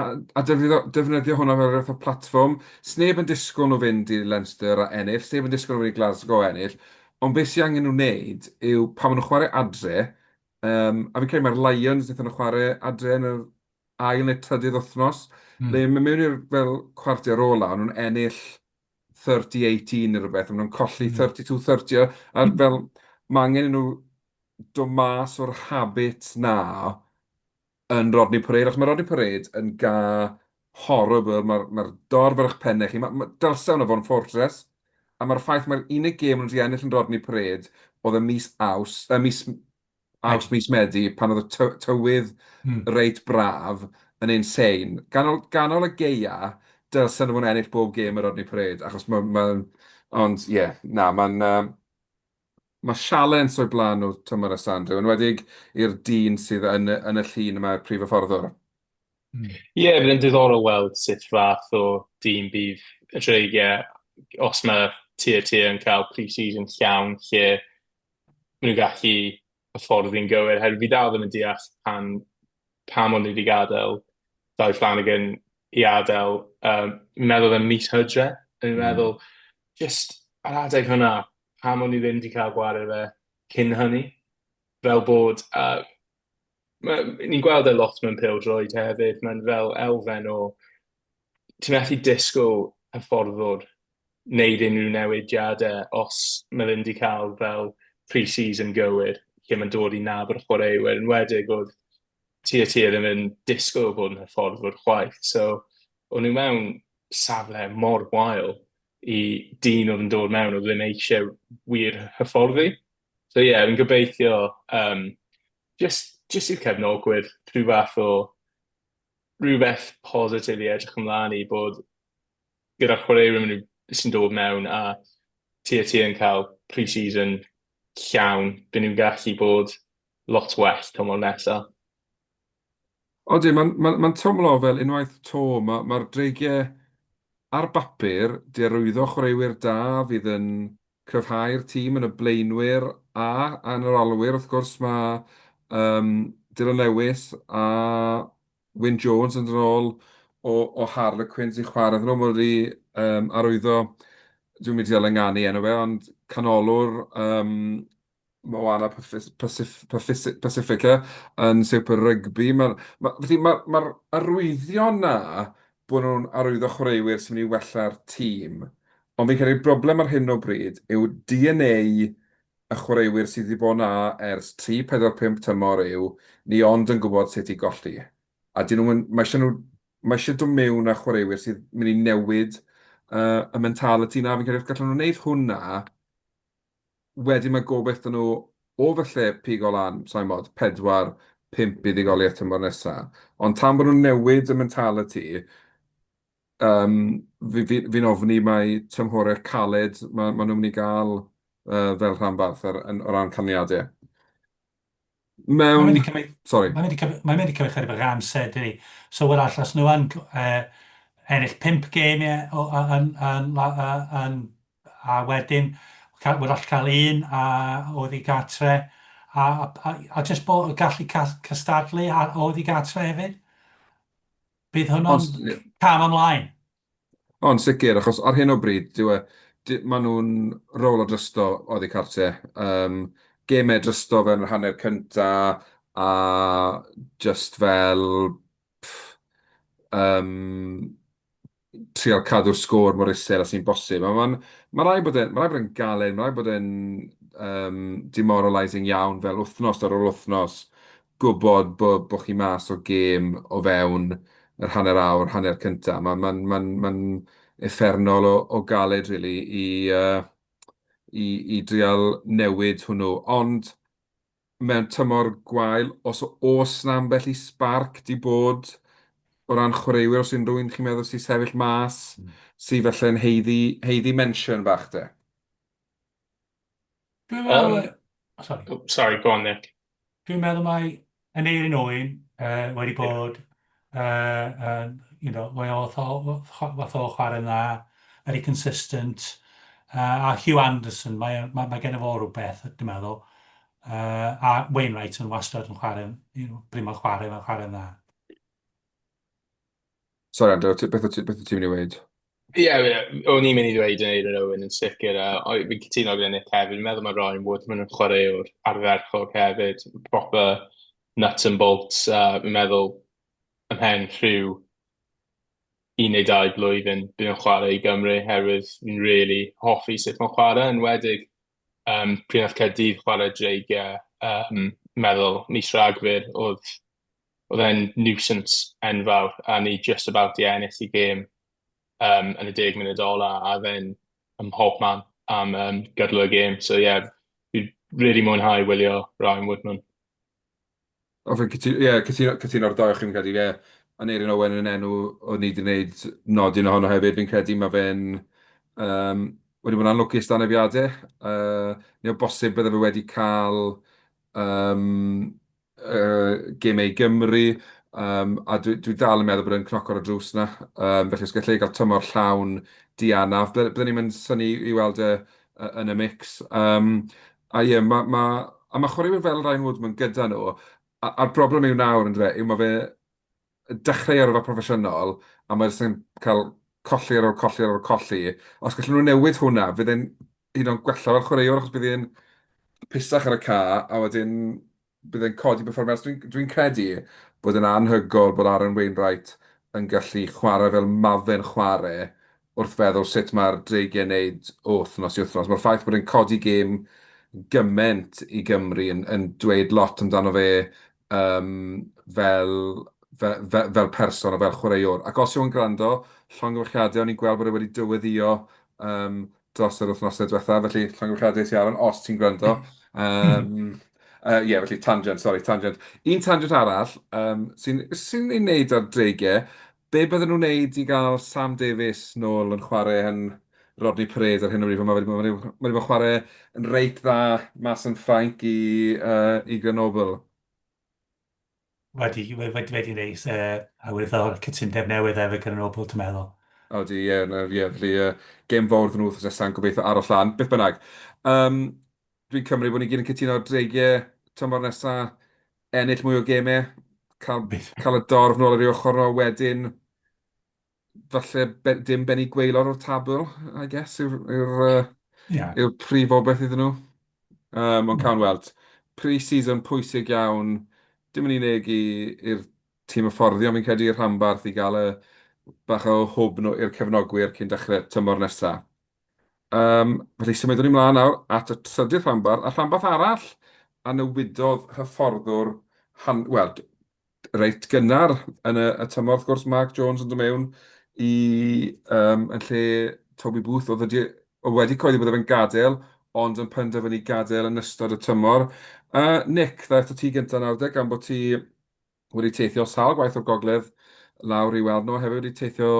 Speaker 4: a, a defnyddio, defnyddio hwnna fel rhywbeth o platfform. Sneb yn disgwyl nhw fynd i Leinster a ennill, sneb yn disgwyl nhw fynd i Glasgow a ennill, ond beth sy'n angen nhw wneud yw pan maen nhw'n chwarae adre, um, a fi'n credu mae'r Lions wnaethon nhw chwarae adre yn yr ail neu trydydd wythnos, mm. le mae mewn i'r fel cwarter ola, o'n nhw'n ennill 30-18 neu rhywbeth, a maen nhw'n colli 32-30, a fel, mae angen i nhw dod mas o'r habit na yn Rodney Parade, achos mae Rodney Parade yn ga horrible, mae'r ma dorf ar eich pennau chi, mae, ma, dylse hwnna fod yn fortress, a mae'r ffaith mae'r unig gêm nhw wedi ennill yn Rodney Parade oedd y mis Aws, y mis Awst, mis Medi, pan oedd y tywydd reit braf, yn insane. Ganol, ganol y gaea, dylsen nhw fod yn ennill bob gêm yr Rodney Parade, achos mae... Ma, ond ie, yeah, na, mae'n... Uh, mae sialens o'i blaen nhw tymor nesa, Andrew, yn enwedig i'r dyn sydd yn, yn y llun yma, prif hyfforddwr.
Speaker 6: Ie, yeah, bydd yn diddorol weld sut fath o dîm bydd y Dreigiau os mae TRT yn cael pre-season llawn lle maen nhw'n gallu hyfforddi'n gywir. Herwydd fi dal ddim yn deall pan, pam o'n nhw wedi gadael Dai Flanagan i adael, um, meddwl yn mis Hydre. Yn mm. meddwl, just ar adeg hwnna, pam o'n i ddim wedi cael gwared fe cyn hynny? Fel bod, uh, ni'n gweld e lot mewn pêl-droed hefyd, mae'n fel elfen o, ti'n methu disgwyl hyfforddwr wneud unrhyw newidiadau os mae ddim wedi cael fel pre-season gywir, lle mae'n dod i nabod y chwaraewyr, yn enwedig oedd TRT ddim yn disgwyl bod yn hyfforddwr chwaith. So, o'n nhw mewn safle mor wael i dyn oedd yn dod mewn oedd ddim eisiau wir hyfforddi. So ie, yeah, fi'n gobeithio um, just, just i'r cefnogwyr rhyw fath o rhywbeth positif i edrych ymlaen i bod gyda'r chwaraewyr maen nhw sy'n dod mewn a TAT yn cael pre-season llawn, byd nhw'n gallu bod lot well tymor nesaf.
Speaker 4: Odi, mae'n ma, ma teimlo fel unwaith to, mae'r ma dreigiau ar bapur 'di arwyddo chwaraewyr da fydd yn cryfhau'r tîm yn y blaenwyr a yn yr olwyr. Wrth gwrs mae um, Dylan Lewis a Wyn Jones yn dod ôl o, o Harlequins i chwarae iddyn nhw. Mae wedi um, arwyddo, dwi'n mynd i ddal ynganu enw fe, ond canolwr um, Moana Pacifica yn Super Rugby. Mae'r ma, felly mae'r ma arwyddion 'na bod nhw'n arwyddo chwaraewyr sy'n mynd i wella'r tîm. Ond fi'n credu'r broblem ar hyn o bryd yw DNA y chwaraewyr sydd wedi bod 'na ers 3, 4, 5 tymor yw ni ond yn gwybod sut i golli. A dyn nhw'n... mae eisiau nhw... mae eisiau dod mewn â chwaraewyr sydd mynd i newid uh, y mentality 'na. Fi'n credu os gallen nhw wneud hwnna, Wedyn mae gobaith 'da nhw o falle pigo lan, sa i'n gwybod, pedwar, pump buddugoliaeth tymor nesa. Ond tan bod nhw'n newid y mentality, um, fi, fi, fi'n ofni mai tymhorau caled maen ma nhw'n mynd i gael uh, fel rhanbarth ar, yn, o ran canlyniadau. Mewn... Mae'n mynd i
Speaker 5: cymryd... Sorry. Mae'n mynd i cymryd, mae'n mynd i cymryd chydig bach o amser, dydy. So wrach, os nhw yn uh, ennill 5 gêm ie, o, yn, yn, yn, yn, a wedyn wrach cael un a oedd i gatre, a, a, a just bod gallu cystadlu a oedd i gatre hefyd. Bydd hwnnw'n cam ymlaen.
Speaker 4: O, yn sicr, achos ar hyn o bryd, dyw e... dy- maen nhw'n rowlo drosto oddi cartre. Yym, gemau drosto fewn yr hanner cynta, a jyst fel, pff, yym, trial cadw'r sgôr mor isel â sy'n bosib. A mae'n ma' raid bod e'n ma' raid bod e'n galed, ma' raid bod e'n yym demoralising iawn fel wythnos ar ôl wythnos gwybod bod bod chi mas o gêm o fewn yr hanner awr, hanner cynta. Mae'n mae'n mae'n mae'n uffernol o o galed rili i yy i i drial newid hwnnw. Ond mewn tymor gwael, os oes 'na ambell i sbarc 'di bod o ran chwaraewyr, os unrhyw un chi'n meddwl sy'n sefyll mas, sy falle'n haeddu haeddu mention bach de?
Speaker 5: Dwi'n meddwl... Um, sorry.
Speaker 6: Oh, sorry, go on, Nick.
Speaker 5: Dwi'n meddwl mai Aneurin Owen uh, wedi bod, yeah. uh, uh, you know, mae o fath o chwarae dda, very consistent. Uh, a Hugh Anderson, mae, mae, mae gen i fo rhywbeth, dwi'n meddwl. Uh, a Wainwright yn wastad yn chwarae, you know, pryd mae'n chwarae, mae'n chwarae'n dda.
Speaker 4: Sorry Andrew, beth wyt ti'n mynd i weud?
Speaker 6: Ie, yeah, o'n i'n mynd i ddweud yn Aaron Owen yn sicr, a fi'n cytuno gyda Nick hefyd. Fi'n meddwl mae Ryan Woodman yn chwaraewr ardderchog hefyd, proper nuts and bolts, a fi'n meddwl ymhen rhyw un neu dau blwyddyn bydd yn chwarae i Gymru, herwydd fi'n really hoffi sut mae'n chwarae, yn enwedig um, pryd nath Caerdydd chwarae Dreigiau, um, meddwl mis Rhagfyr, oedd oedd e'n nuisance enfawr, a ni just about i ennill i gêm um, yn y 10 munud ola, a oedd e'n ym mhob man am um, gydol y gêm. So ie, yeah, fi really mwynhau wylio Ryan Woodman.
Speaker 4: O, fi'n cytuno, ie, cytuno, cytuno'r ddau o chi'n credu, ie. Aneurin Owen yn enw o'n i wedi gwneud nodyn ohono hefyd, fi'n credu mae fe'n um, wedi bod yn anlwcus dan anafiadau. Uh, neu o bosib bydde fe wedi cael um, uh, gemau i Gymru, um, a dwi, dwi dal yn meddwl bod e'n cnoco ar y drws 'na. Um, felly os gallai gael tymor llawn di-anaf, bydden ni'n mynd synnu i weld e yn y mix. Um, a ie, ma, ma, a mae chwaraewyr fel Ryan Woodman gyda nhw, a'r broblem yw nawr, yndyfe, yw mae fe dechrau yrfa proffesiynol, a mae jyst yn cael colli ar ôl colli ar ôl colli. Os gallen nhw newid hwnna, fydd e'n hyd yn oed gwella fel chwaraewr, achos bydd e'n pisach ar y ca, a wedyn bydd e'n codi perfformiad. Dwi'n dwi credu bod e'n anhygoel bod Aaron Wainwright yn gallu chwarae fel ma fe'n chwarae wrth feddwl sut mae'r Dreigiau'n wneud o wythnos i wythnos. Mae'r ffaith bod e'n codi gêm gymaint i Gymru yn, yn dweud lot amdano fe um, fel, fe, fe, fel person a fel chwaraewr. Ac os yw'n gwrando, llongyfarchiadau, o'n i'n gweld bod e wedi dyweddïo um, dros yr wythnosau diwetha, felly llongyfarchiadau i ti Aaron, os ti'n gwrando. Um, uh, yeah, felly tangent, sorry, tangent. Un tangent arall um, sy'n sy ei wneud ar dreigiau, be bydden nhw'n wneud i gael Sam Davies nôl yn chwarae yn Rodney Parade ar hyn o bryd? Mae wedi, mae wedi, mae wedi bod yn chwarae yn reit dda mas yn Ffrainc i, uh, i Grenoble.
Speaker 5: Wedi, wedi, wedi neis, uh, a wedi ddod cytundeb newydd efo Grenoble, dwi'n meddwl.
Speaker 4: Odi, ie, yeah, ie, felly uh, gêm fawr ddyn nhw wythnos nesaf, gobeithio aros lan, beth bynnag. Um, dwi'n cymryd bod ni gyd yn cytuno ar dreigiau tymor nesaf, ennill mwy o gemau, cael, cael y dorf nôl ar ei ochr nhw, wedyn falle be, dim bennu gwaelod o'r tabl, I guess, yw'r yw, uh, yeah. yw prif obaith iddyn nhw. Um, ond cawn weld. Pre-season pwysig iawn, dim yn unig i'r tîm hyfforddi, ond fi'n credu i'r rhanbarth i gael y bach o hwb nhw i'r cefnogwyr cyn dechrau tymor nesaf. Um, felly symudwn ni mlaen nawr at y trydydd rhanbarth, a rhanbarth arall a newidodd hyfforddwr, han, wel, reit gynnar yn y, y tymor, wrth gwrs, Mark Jones yn dod mewn i, um, yn lle Toby Booth, oedd wedi, oedd wedi coeddi bod e'n gadael, ond yn penderfynu gadael yn ystod y tymor. Uh, Nick, ddaeth o ti gyntaf nawr de, gan bod ti wedi teithio sawl gwaith o'r gogledd lawr i weld nhw, hefyd wedi teithio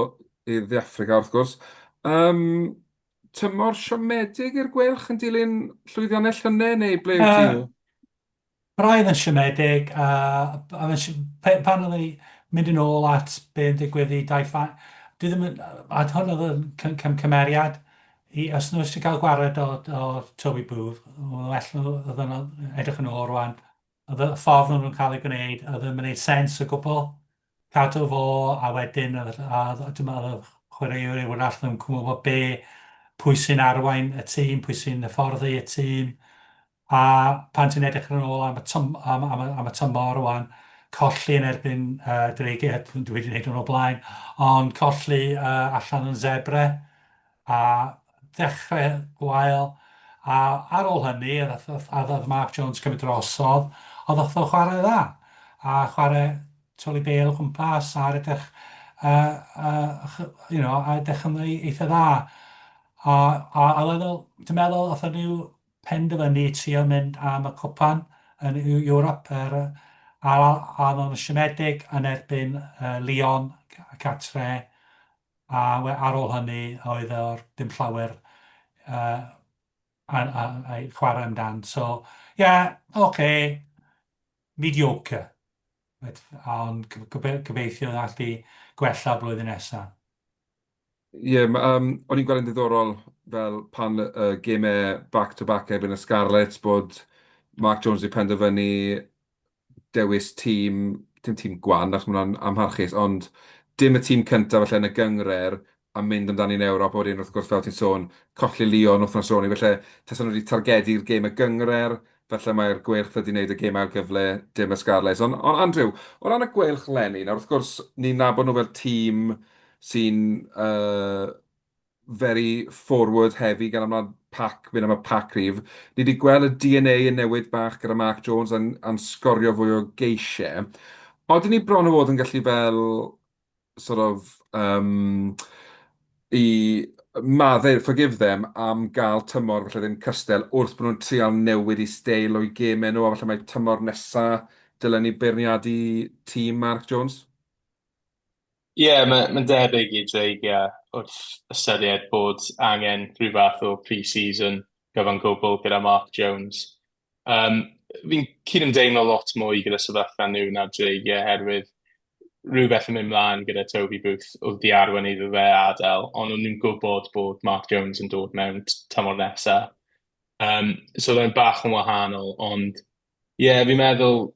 Speaker 4: i Dde Affrica wrth gwrs. Um, tymor siomedig i'r Gweilch yn dilyn llwyddiannau llynedd neu ble wyt ti?
Speaker 5: Uh, Braidd yn siomedig, a a pan oedden ni mynd yn ôl at be yn digwydd i Dai Ffa, dwi ddim yn, a hwn oedd yn cymeriad, i, os nhw eisiau cael gwared o, o Toby Booth, well nhw oedd yn edrych yn ôl rwan, oedd y ffordd nhw'n cael ei gwneud, oedd ddim yn gwneud sens o gwbl. Cadw fo, a wedyn, a, a, a dwi'n meddwl oedd chwaraewr yw arall ddim yn gwybod be, pwy sy'n arwain y tîm, pwy sy'n hyfforddi y tîm. A pan ti'n edrych yn ôl am y, tym, am, am, am y tymor rwan, colli yn erbyn uh, Dreigiau, dwi wedi gwneud hwn o blaen, ond colli uh, allan yn Zebre, a ddechrau gwael, a ar ôl hynny, a oedd Mark Jones cymryd drosodd, oedd oedd o chwarae dda, a chwarae twli bêl o gwmpas, a edrych, uh, uh, you know, a edrych yn eitha dda. A, a, a dwi'n meddwl, oedd nhw penderfynu trio mynd am y cwpan yn Ewrop er, a, a oedd nhw'n siomedig yn erbyn uh, Lyon catre a we, ar ôl hynny oedd o'r dim llawer uh, a, a, a, chwarae amdan. So, yeah, okay, mediocre. Ond gobeithio allu gwella blwyddyn nesaf.
Speaker 4: Ie, yeah, um, o'n i'n gweld yn ddiddorol fel pan y uh, gemau back-to-back erbyn y Scarlets bod Mark Jones wedi penderfynu dewis tîm, dim tîm gwan, achos mae hwnna'n amharchus, ond dim y tîm cyntaf falle yn y gynghrair a mynd amdani yn Ewrop, a wedyn wrth gwrs fel ti'n sôn, colli Lyon wythnos ar ôl 'ny, felly tasen nhw wedi targedu'r gêm y gynghrair, falle mae'r Gweilch wedi wneud y gêm ail gyfle, dim y Scarlets. Ond, ond Andrew, o ran y Gweilch 'leni, nawr wrth gwrs ni'n nabod nhw fel tîm sy'n uh, very forward heavy gan amlaf pac, mynd am y pac rhif. Ni wedi gweld y DNA yn newid bach gyda Mark Jones a'n, a'n sgorio fwy o geisiau. Oedden ni bron o fod yn gallu fel sort of um, i maddau, forgive them, am gael tymor falle ddim cystel wrth bod nhw'n trial newid i steil o'u gemau nhw, a falle mae tymor nesa dylen ni beirniadu tîm Mark Jones?
Speaker 6: Ie, yeah, mae'n ma debyg i Dreigiau wrth ystyried bod angen rhyw fath o pre-season gyfan gwbl gyda Mark Jones. Um, fi'n cydymdeimlo lot mwy gyda sefyllfa nhw na'r Dreigiau oherwydd rhywbeth yn mynd mlaen gyda Toby Booth oedd di arwain iddo fe adael, ond o'n nhw'n gwybod bod Mark Jones yn dod mewn tymor nesaf. Um, so oedd e'n bach yn wahanol, ond ie, yeah, fi'n meddwl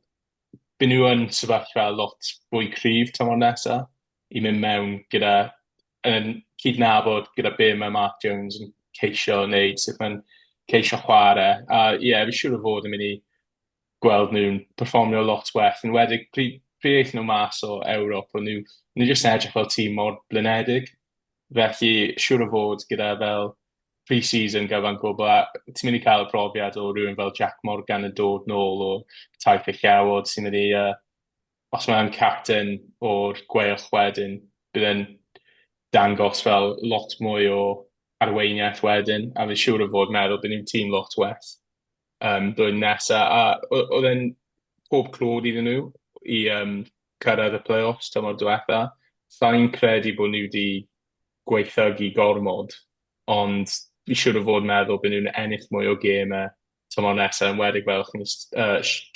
Speaker 6: byd nhw yn sefyllfa lot fwy cryf tymor nesaf i mynd mewn gyda, yn cydnabod gyda be mae Mark Jones yn ceisio wneud, sut mae'n ceisio chwarae. A ie, yeah, fi siŵr o fod yn mynd i gweld nhw'n perfformio lot well. Yn enwedig pryd, pryd aethon nhw mas o Ewrop, o'n nhw, nhw jyst yn edrych fel tîm mor blinedig. Felly, siŵr o fod gyda fel pre-season gyfan gwbl, a ti'n mynd i cael y profiad o rhywun fel Jack Morgan yn dod nôl o taith y Llewod sy'n mynd i uh, os mae'n captain o'r Gweilch wedyn, bydd e'n dangos fel lot mwy o arweiniaeth wedyn, a fi'n siŵr o fod meddwl bydd ni'n tîm lot well blwyddyn nesa. A oedd e'n pob clod iddyn nhw i cyrraedd y play-offs tymor diwetha. Sa'n credu bod nhw wedi gweithiogi gormod, ond fi siŵr o fod meddwl bydd nhw'n ennill mwy o gemau tymor nesaf, enwedig fel chi'n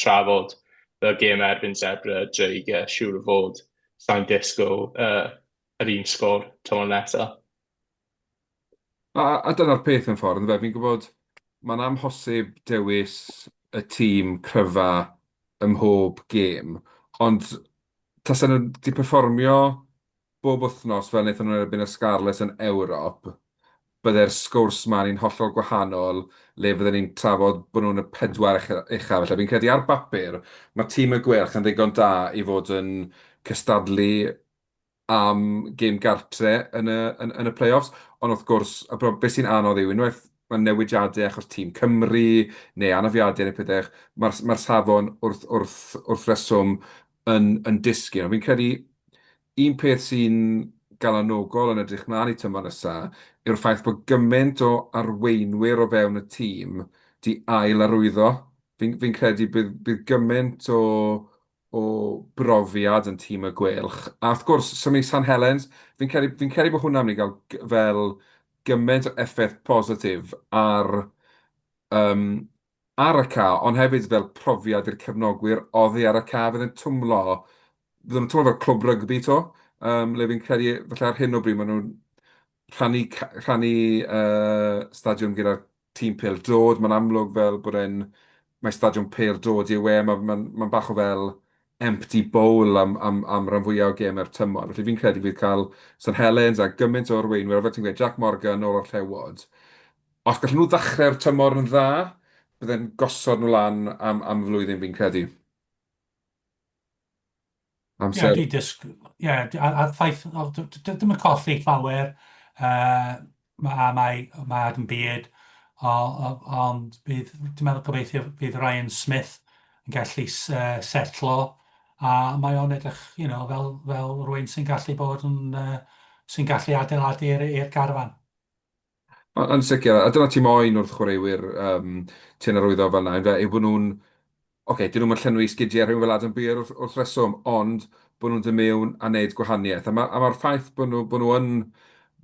Speaker 6: trafod fel gemau erbyn Zebre, Dreigiau, siŵr o fod sa'n disgwyl yr un sgôr tymor nesaf.
Speaker 4: A dyna'r peth yn ffordd, yndyfe? Fi'n gwybod mae'n amhosib dewis y tîm cryfa ym mhob gêm, ond tasen nhw 'di perfformio bob wythnos fel wnaethon nhw yn erbyn y Scarlets yn Ewrop, bydde'r sgwrs 'ma'n un hollol gwahanol le fydden ni'n trafod bod nhw'n y pedwar ucha falle. Fi'n credu ar bapur, mae tîm y Gweilch yn ddigon da i fod yn cystadlu am gêm gartre yn y yn yn y play-offs, ond wrth gwrs, y bro- be sy'n anodd yw unwaith mae newidiadau achos tîm Cymru neu anafiadau neu pethau, mae'r mae'r safon wrth wrth wrth reswm yn yn disgyn. Ond fi'n credu un peth sy'n galanogol yn edrych mlaen i tymor nesa yw'r ffaith bod gymaint o arweinwyr o fewn y tîm 'di ail-arwyddo. Fi'n fi'n credu bydd bydd gymaint o o brofiad yn tîm y Gweilch. A wrth gwrs, symud i San Helens, fi'n credu, fi'n credu bod hwnna'n mynd i gael fel gymaint o effaith positif ar, um, ar y ca, ond hefyd fel profiad i'r cefnogwyr oddi ar y ca, fydd yn twmlo, fydden nhw'n twmlo fel clwb rygbi to, le fi'n credu, falle ar hyn o bryd maen nhw'n rhannu, rhannu stadiwm gyda'r tîm pêl-droed, mae'n amlwg fel bod e'n... mae stadiwm pêl-droed yw e, mae'n ma, ma bach o fel empty bowl am, am, am ran fwyaf o gemau'r tymor. Felly fi'n credu fydd cael St Helens a gymaint o arweinwyr, a fel ti'n gweud, Jack Morgan o'r Llewod. Os gallen nhw ddechrau'r tymor yn dda, bydde'n gosod nhw lan am, am flwyddyn fi'n credu.
Speaker 5: Amser. Ie, dwi disg... Ie, a'r ffaith, ddim yn colli llawer, a mae, mae Adam Beard, ond bydd, dwi'n meddwl gobeithio bydd Ryan Smith yn gallu setlo, a mae o'n edrych, you know, fel, fel rhywun sy'n gallu bod yn, sy'n gallu adeiladu i'r garfan.
Speaker 4: Yn sicr, a dyna ti moyn wrth chwaraewyr ti'n arwyddo fel 'na, ynfe, yw bod nhw'n... Ocê, 'dyn nhw'm yn llenwi sgidiau rhywun fel Adam Beer wrth wrth reswm, ond bod nhw'n dod mewn a wneud gwahaniaeth. A ma' a ma'r ffaith bod nhw bod nhw yn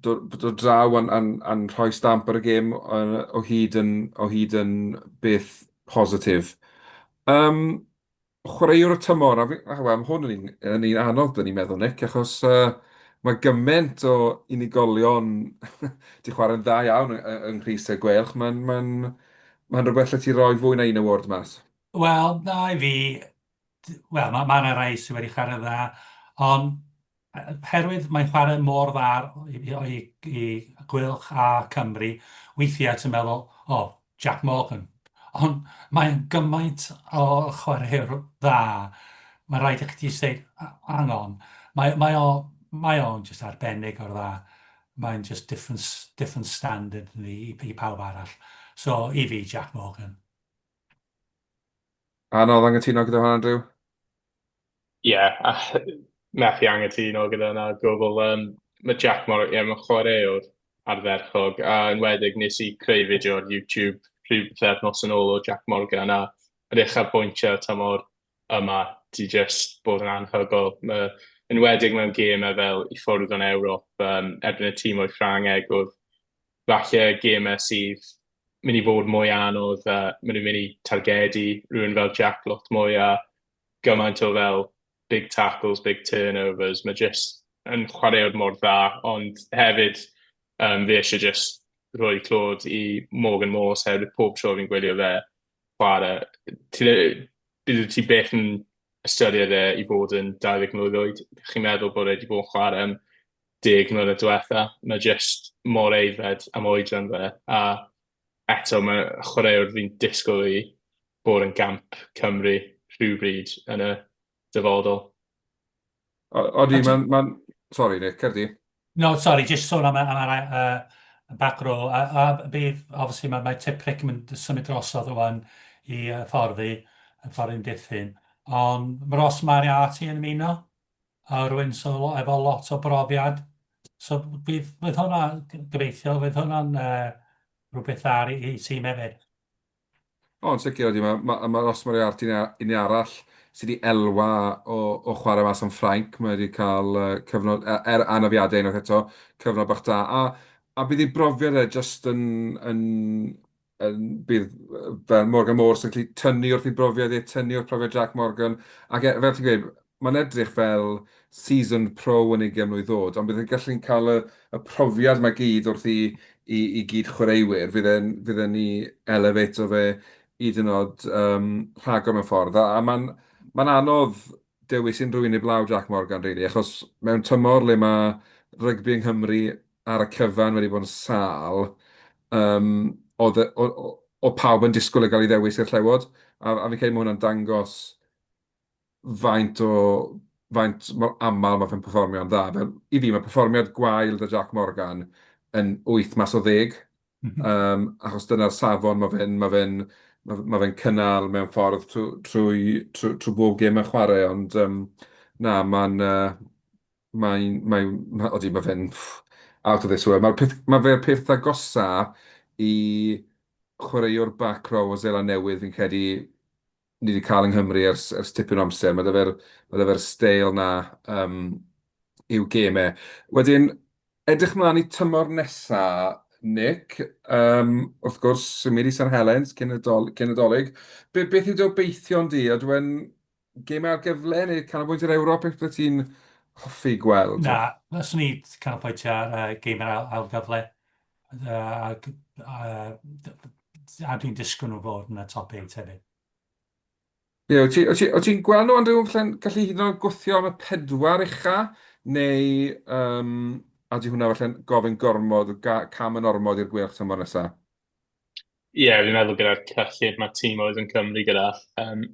Speaker 4: dod dod draw a'n a'n a'n rhoi stamp ar y gêm o hyd yn o hyd yn beth positif. Yym. Chwaraewr y tymor, a fi, a wel, mae hwn yn un, yn un anodd, dyn ni'n meddwl, Nick, achos mae gymaint o unigolion 'di chwarae'n dda iawn yng nghrys y Gweilch. Mae'n mae'n mae'n rhywbeth lle ti roi fwy na un award mas.
Speaker 5: Wel, na i fi, wel, mae ma 'na rai sydd wedi chwarae'n dda, ond Oherwydd mae'n chwarae mor dda i i Gweilch a Cymru, weithiau ti'n meddwl, o, Jack Morgan. Ond mae'n gymaint o chwaraewr dda, mae'n rhaid i chdi jyst deud, hang on, mae, mae o, mae o'n jyst arbennig o'r dda. Mae'n just different, different standard i, i pawb arall. So, i fi, Jack Morgan.
Speaker 4: Anodd anghytuno gyda hwnna, Andrew?
Speaker 6: Ie, a methu anghytuno gyda hwnna o gwbl. Mae Jack Morgan, ie, mae'n chwaraewr ardderchog, a enwedig nes i creu fideo ar YouTube rhyw pythefnos yn ôl o Jack Morgan, a yr uchafbwyntiau tymor yma 'di jyst bod yn anhygoel. Mae, enwedig mewn gemau fel i ffwrdd yn Ewrop, erbyn y tîmoedd Ffrangeg, oedd falle gemau sydd mynd i fod mwy anodd, a maen nhw'n mynd i targedu rhywun fel Jack lot mwy, a gymaint o fel big tackles, big turnovers, mae jyst yn chwaraewr mor dda, ond hefyd fi eisiau jyst rhoi clod i Morgan Morse hefyd, pob tro fi'n gwylio fe chwarae, ti, bydd ti byth yn ystyried e i fod yn 20 mlwydd oed, chi'n meddwl bod e wedi bod yn chwarae am 10 mlynedd diwetha, mae jyst mor aeddfed am oedran fe, a eto mae chwaraewr fi'n disgwyl i bod yn gamp Cymru rhywbryd yn y dyfodol.
Speaker 4: Odi, mae'n... Ma sorry Nick, cer di.
Speaker 5: No, sorry, just sôn am, am yr back row. A bydd, obviously, mae, mae Tipuric yn mynd symud drosodd rwan i fforddi, y ffordd i'n dithyn. Ond mae Ross Moriarty yn ymuno, a rhywun sydd efo lot o brofiad. So fydd, fydd hwnna, gobeithio, fydd hwnna'n uh, rhywbeth dda i, i tîm hefyd.
Speaker 4: O, yn sicr, ydy. Mae, ma, ma Ross Moriarty yn un arall sydd wedi elwa o, o chwarae mas yn Ffrainc. Mae wedi cael uh, cyfnod, e, er anafiadau unwaith eto, cyfnod bach da. A, a bydd ei brofiad e jyst yn, yn, yn bydd fel Morgan Morse yn gallu tynnu wrth ei brofiad e, tynnu wrth profiad Jack Morgan. Ac e, fel ti'n gweud, mae'n edrych fel seasoned pro yn ugain mlwydd oed, ond bydd e'n gallu cael y, y profiad 'ma gyd wrth i, i, i gyd chwaraewyr, fydd e'n fydd e'n ei elevato fe hyd yn oed um, rhagor mewn ffordd. A, a mae'n mae'n anodd dewis unrhyw un heblaw Jack Morgan, really, achos mewn tymor le mae rygbi yng Nghymru ar y cyfan wedi bod yn sâl, um, oedd, oedd pawb yn disgwyl i gael ei ddewis i'r Llewod, a, a fi'n credu mae hwnna'n dangos faint o faint mor aml mae fe'n perfformio'n dda. Fel, i fi, mae perfformiad gwael 'da Jack Morgan yn 8 mas o 10. Um, achos dyna'r safon mae fe'n ma fe ma, ma fe cynnal mewn ffordd trwy, trwy, trwy, trwy bob gêm yn chwarae, ond um, na, mae'n... Uh, mae'n... mae'n... ma, odi, mae fe'n out of this world. Mae'r peth, mae fe'r peth agosa i chwaraewr back row o Seland Newydd fi'n credu ni wedi cael yng Nghymru ers, ers tipyn o amser. Mae 'da fe'r ma 'da fe'r steil 'na um, i'w gêm e. Wedyn, edrych mlaen i tymor nesa, Nick. Um, wrth gwrs, symud i San Helens cyn y, dol, cyn y dolyg. Be, beth yw dy obeithion di? Ydw e'n gêm ail gyfle neu canolbwynt i'r Ewrop? Beth bydde ti'n hoffi gweld?
Speaker 5: Na, fyswn i canolbwyntio ar uh, gêm ail, ail gyfle. Uh, a, a dwi'n disgwyl nhw fod yn y top 8 hefyd.
Speaker 4: Ie, wyt ti, wyt ti, wyt ti'n gweld nhw Andrew, falle'n gallu hyd yn oed gwthio am y pedwar ucha, neu um, a di hwnna falle'n gofyn gormod, cam yn ormod i'r Gweilch tymor nesaf?
Speaker 6: Ie, yeah, fi'n meddwl gyda'r cyllid mae tîm oedd yn Cymru gyda, um,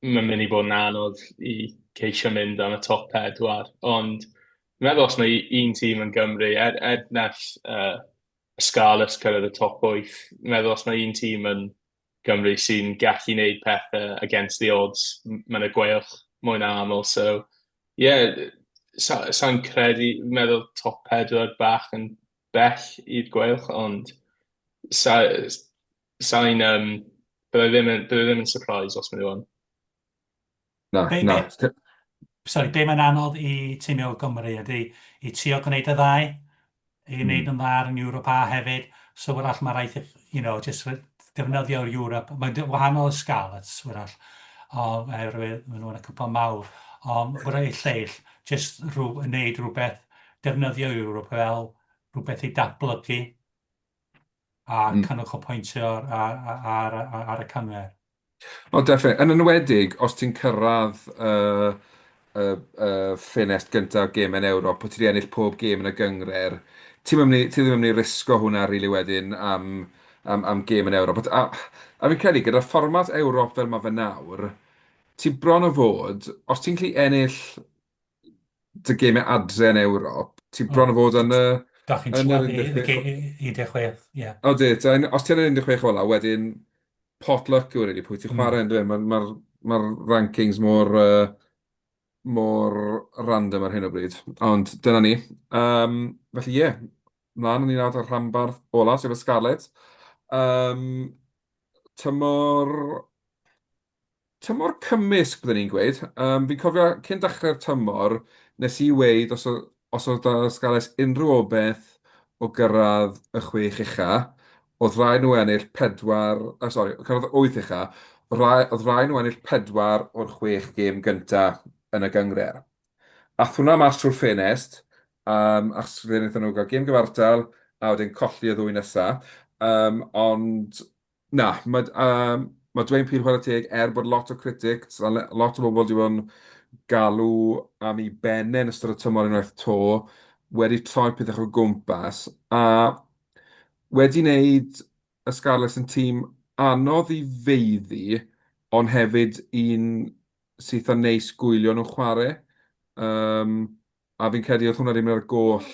Speaker 6: mae'n mynd i bod yn anodd i ceisio mynd am y top pedwar. Ond fi'n meddwl os mae un tîm yn Gymru, er, er nes uh, Scarlets cyrraedd y top 8, fi'n meddwl os mae un tîm yn Gymru sy'n gallu gwneud pethau against the odds, mae'n y Gweilch mwy na aml. So, ie, yeah, sa'n sa credu, fi'n meddwl top pedwar bach yn bell i'r Gweilch, ond sa, sa'n, um, byddai ddim yn, byddai ddim yn surprise os maen nhw yn.
Speaker 4: Na, be, na.
Speaker 5: Be, sorry, be mae'n anodd i tîmio o Gymru ydy i trio gwneud y ddau, i wneud mm. yn dda yn Ewrop a hefyd. So wrach mae rhaid, you know, just defnyddio'r Europe. Mae'n wahanol y Scarlets, wrach, oherwydd maen nhw'n y cwpan mawr. Ond wrach i lleill, just rhyw, wneud rhywbeth, defnyddio Europe fel rhywbeth i datblygu a mm. canolbwyntio ar, ar, ar, ar y cyngor.
Speaker 4: O, definitely. Yn enwedig, os ti'n cyrraedd y uh, y, y ffenest gyntaf gêm yn Ewrop, bod ti wedi ennill pob gêm yn y gynghrair, ti'n mynd i, ti ddim yn mynd i risgo hwnna rili really wedyn am, am, am gêm yn Ewrop. A, a fi'n credu, gyda fformat Ewrop fel mae fe nawr, ti bron o fod, os ti'n gallu ennill dy gemau adre yn Ewrop, ti bron o fod yn y...
Speaker 5: Da chi'n trwad 16, ie.
Speaker 4: O di, os ti'n yn 16 ola, wedyn pot luck yw e, really, pwy ti'n chwarae, mm. Mae'r ma, ma rankings mor, uh, mor random ar hyn o bryd. Ond dyna ni. Um, felly ie, yeah, mlaen ni nawr ar rhanbarth ola, sef y Scarlets. Um, tymor Tymor cymysg, byddwn i'n gweud. Yym, fi'n cofio cyn dechrau'r tymor, wnes i weud os oedd, os oedd 'da Scarlets unrhyw obaith o gyrraedd y chwech ucha, oedd rhaid nhw ennill pedwar, uh, sori, cyrraedd y wyth ucha, oedd rhai- oedd rhaid nhw ennill pedwar o'r chwech gêm gynta yn y gynghrair. Ath hwnna mas trwy'r ffenest, um, achos fe wnaethon nhw gael gêm gyfartal a wedyn colli y ddwy nesa. Um, ond Na, mae yym ma' Dwayne Peel chwarae teg, er bod lot o critics a lot o bobl 'di bod yn galw am ei ben e yn ystod y tymor unwaith 'to, wedi troi pethau o gwmpas a wedi wneud y Scarlets yn tîm anodd i feiddi, ond hefyd un sy'n eitha neis gwylio nhw'n chwarae. Um, a fi'n credu oedd hwnna wedi mynd ar goll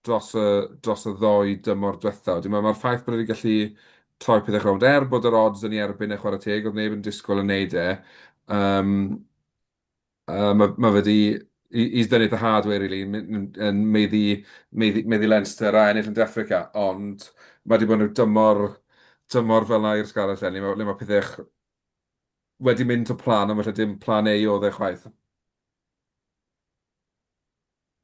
Speaker 4: dros y, dros y ddou dymor diwetha. Wedyn mae'r ffaith bod e wedi gallu troi pethau rownd, er bod yr odds yn ei erbyn e chwarae teg, oedd neb yn disgwyl yn neud e. Um, mae ma fe 'di... He's done it the hard way, really, yn meiddi, meiddi, meiddi Leinster a ennill yn De Affrica, ond mae wedi bod yn rhyw dymor, tymor fel 'na i'r Scarlets eleni, le mae pethau wedi mynd to plan, ond falle dim plan A oedd e chwaith.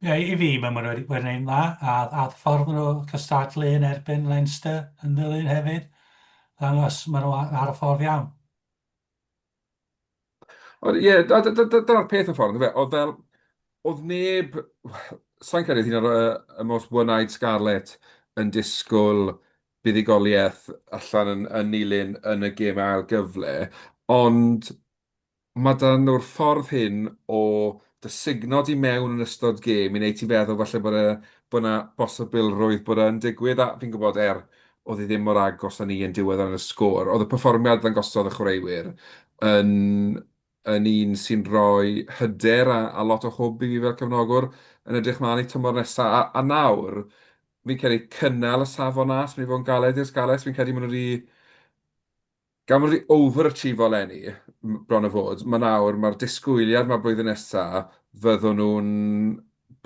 Speaker 5: Ie, yeah, i fi, mae nhw wedi gwneud yn dda, a, a ffordd nhw cystadlu yn erbyn Leinster yn ddilyn hefyd, ddangos maen nhw ar y ffordd iawn.
Speaker 4: Ond ie, yeah, dyna'r peth yn ffordd, fe, oedd fel, oedd neb, sa'n credu hyn o'r y most one-eyed Scarlet yn disgwyl buddugoliaeth allan yn, yn Nulyn yn y gêm ail gyfle, ond Mae 'da nhw'r ffordd hyn o dy sugno di mewn yn ystod gêm i wneud ti feddwl falle bod e, bod 'na bosibilrwydd bod e'n digwydd, a fi'n gwybod er oedd hi ddim mor agos â ni yn diwedd ar y sgôr, oedd y perfformiad ddangosodd y chwaraewyr yn yn un sy'n rhoi hyder a a lot o hwb i fi fel cefnogwr yn edrych mlaen i tymor nesa, a a nawr fi'n credu cynnal y safon 'na sy'n mynd i fod yn galed i'r Scarlets, fi'n credu maen nhw 'di Gan bod wedi over-achievo eleni, bron a fod, mae nawr, mae'r disgwyliad 'ma blwyddyn nesa, fyddwn nhw'n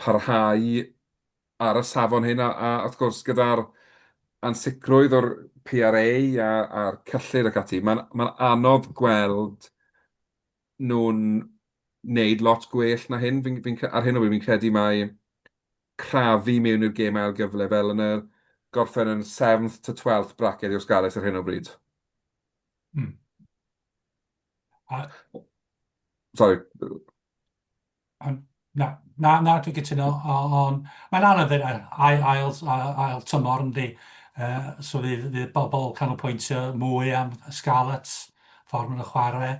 Speaker 4: parhau ar y safon hyn, a, a wrth gwrs gyda'r ansicrwydd o'r PRA a, a'r cyllid ac ati, mae'n ma anodd gweld nhw'n wneud lot gwell na hyn. Fi'n, fi'n, ar hyn o bryd fi'n credu mai crafu mewn i'r gêm ail gyfle fel yn y gorffen yn 7th to 12th bracket yw'r Scarlets ar hyn o bryd.
Speaker 5: A...
Speaker 4: Sorry.
Speaker 5: Na, na, na, dwi'n cytuno, ond mae'n anodd yr ail, ail, ail tymor yndi. So fydd, fydd bobl canolbwyntio mwy am Scarlets, ffordd maen nhw'n chwarae.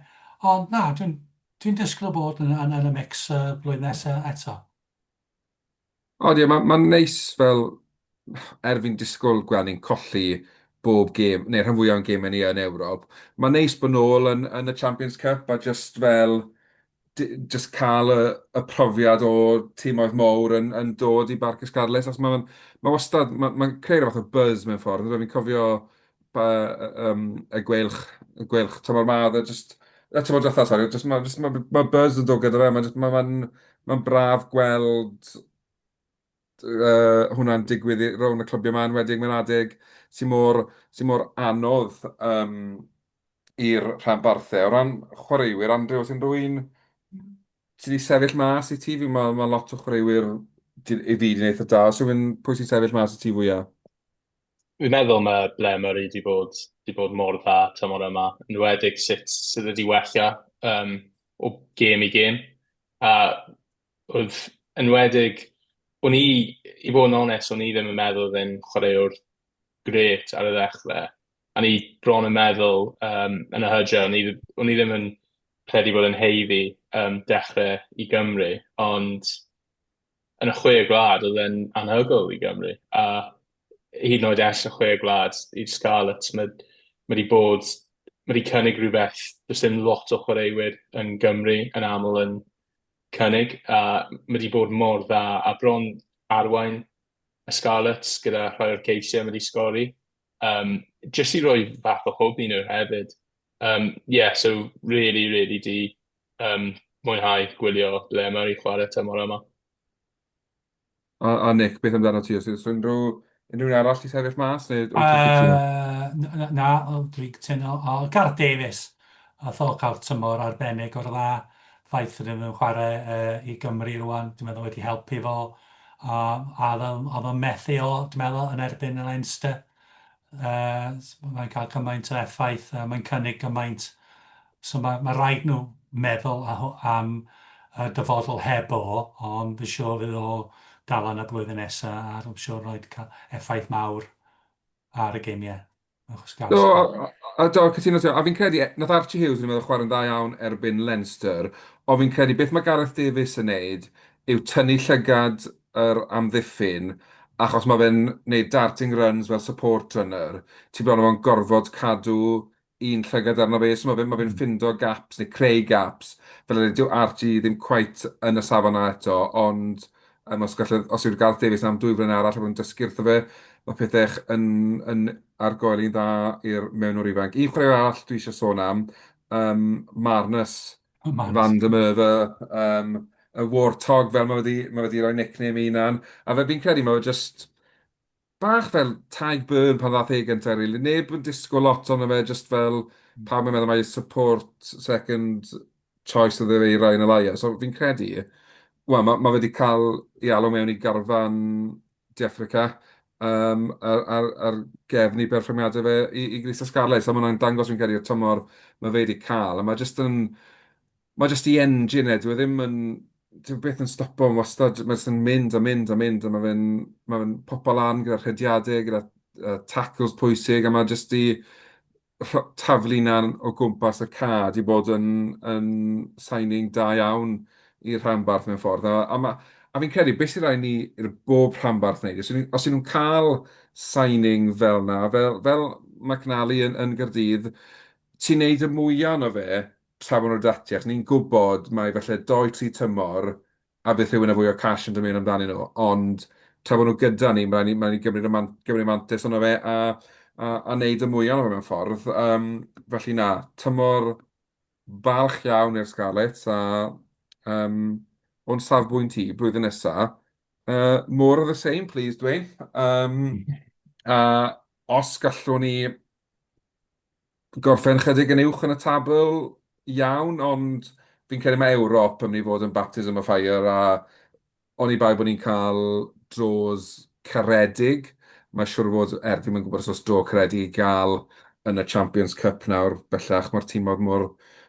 Speaker 5: Ond na, dwi'n dwi disgwyl bod yn, yn, yn y mix uh, blwyddyn nesaf eto.
Speaker 4: Ond ie, mae'n ma neis fel, er fi'n disgwyl gweld ni'n colli bob gêm, neu rhan fwyaf o'n gemau ni yn Ewrop, mae'n neis bod nôl yn, yn y Champions Cup a just fel, just cael y, y profiad o timoedd mowr yn, yn dod i Barc y Scarlets, achos mae'n ma wastad, mae'n ma creu rhyw fath o buzz mewn ffordd. Fi'n cofio ba, um, y gweilch, y gweilch tymor ma, oedd e just, y tymor diwetha, sori, just, mae just, ma, ma buzz yn dod gyda fe, mae'n ma, ma, ma braf gweld uh, hwnna'n digwydd rownd y clybiau yma, yn enwedig mewn adeg sy'n mor, sy mor anodd um, i'r rhanbarthau. O ran chwaraewyr, Andrew, oes unrhyw un sydd wedi sefyll mas i ti? Fi, mae, mae lot o chwaraewyr i fi wedi gwneud eitha da. Oes rhywun pwy sy'n sefyll mas i ti fwyaf?
Speaker 6: Fi'n meddwl mae Blair Murray wedi bod, wedi bod mor dda tymor yma, yn enwedig sut sydd wedi wella um, o gêm i gêm. A oedd enwedig, o'n i, i fod yn onest, o'n i ddim yn meddwl oedd e'n chwaraewr grêt ar y ddechrau. A ni bron yn meddwl um, yn y hydre, o'n i, o'n i ddim yn credu bod yn haeddu um, dechrau i Gymru, ond yn y chwe gwlad oedd e'n anhygoel i Gymru. A hyd yn oed ers y chwe gwlad i'r Scarlets, mae, mae wedi bod, mae wedi cynnig rhywbeth, does dim lot o chwaraewyr yn Gymru yn aml yn cynnig, a mae wedi bod mor dda, a bron arwain y Scarlets gyda rhai o'r ceisiau mae wedi sgori. Um, jyst i roi fath o hwb i nhw hefyd. Um, yeah, so really, really di um, mwynhau gwylio ble mae'r i chwarae tymor yma.
Speaker 4: A, a Nick, beth amdano ti? Oes oes unrhyw, unrhyw un arall i sefyll mas? Neu wyt
Speaker 5: ti'n cytuno? Uh, na, dwi'n cytuno. O, Gareth Davies, a tho cael tymor arbennig o'r dda. Ffaith ydyn nhw'n chwarae uh, i Gymru rwan, dwi'n meddwl wedi helpu fo. A, a oedd o'n methu o, dwi'n meddwl, yn erbyn y Leinster. Uh, mae'n cael cymaint o effaith, uh, mae'n cynnig gymaint. So mae, mae rhaid nhw meddwl am uh, dyfodol heb o, ond fi'n siŵr fydd o dal yn y blwyddyn nesaf a dwi'n siŵr rhaid cael effaith mawr ar y gemiau.
Speaker 4: Do, a, a do, cytuno ti. A fi'n credu, nath Archie Hughes, fi'n meddwl, chwarae'n dda iawn erbyn Leinster, ond fi'n credu beth mae Gareth Davies yn neud yw tynnu llygad yr amddiffyn, achos mae fe'n neud darting runs fel support runner. Ti bron o fo'n gorfod cadw un llygad arno fe, so mae fe'n ma fe ffindo gaps neu creu gaps. Fel ydy, dyw Archie ddim quite yn y safon 'na eto, ond um, os, gallu, os yw'r Gareth Davies am dwy flynedd arall a bod yn dysgu wrtho fe, mae pethau yn, yn argoeli'n dda i'r mewnwr ifanc. Un chwaraewr arall dwi eisiau sôn am, um, Marnus. Van der Merwe, um, y Warthog, fel mae wedi, mae wedi rhoi nickname i hunan. A fe fi'n credu mae fe just bach fel Tadhg Beirne pan ddath e gyntaf, really. Neb yn disgwyl lot ono fe, just fel pawb yn meddwl mai support second choice oedd e i Ryan Elias. So fi'n credu, wel, mae, ma fe wedi cael ei alw mewn i garfan De Affrica um, ar, ar, ar gefn i berfformiadau fe i, i grys y Scarlets. A mae hwnna'n dangos fi'n credu y tymor mae fe wedi cael. A mae jyst yn... Mae jyst i engine e, dyw e ddim yn... Dyw e byth yn stopo, mae'n wastad... Mae jyst yn mynd a mynd a mynd, a mae fe'n ma fe popo lan gyda rhediadau, gyda tackles pwysig, a mae jyst i taflu 'na o gwmpas y ca 'di bod yn yn signing da iawn i'r rhanbarth mewn ffordd. A a ma' a fi'n credu beth sy'n rhaid ni i'r bob rhanbarth wneud, os os 'y nhw'n cael signing fel 'na, fel fel McNally yn yn Gaerdydd, ti'n neud y mwya ono fe tra bod nhw'n dod ati, achos ni'n gwybod mai falle dou, tri tymor a fydd rhywun â fwy o cash yn dod mewn amdanyn nhw, ond tra bod nhw gyda ni, mae rhaid ni, ma rhaid ni gymryd y man, gymryd mantais ono fe a, a, a wneud y mwyaf ono fe mewn ffordd. Um, felly na, tymor balch iawn i'r Scarlets a um, o'n safbwynt i, blwyddyn nesaf, uh, more of the same, please, Dwayne. Um, a os gallwn ni gorffen chydig yn uwch yn y tabl, iawn, ond fi'n credu mae Ewrop yn mynd i fod yn baptism of fire a oni bai bod ni'n cael draws caredig, mae siŵr o fod, er fi'm yn gwybod os oes draw caredig i gael yn y Champions Cup nawr bellach, mae'r timoedd mor,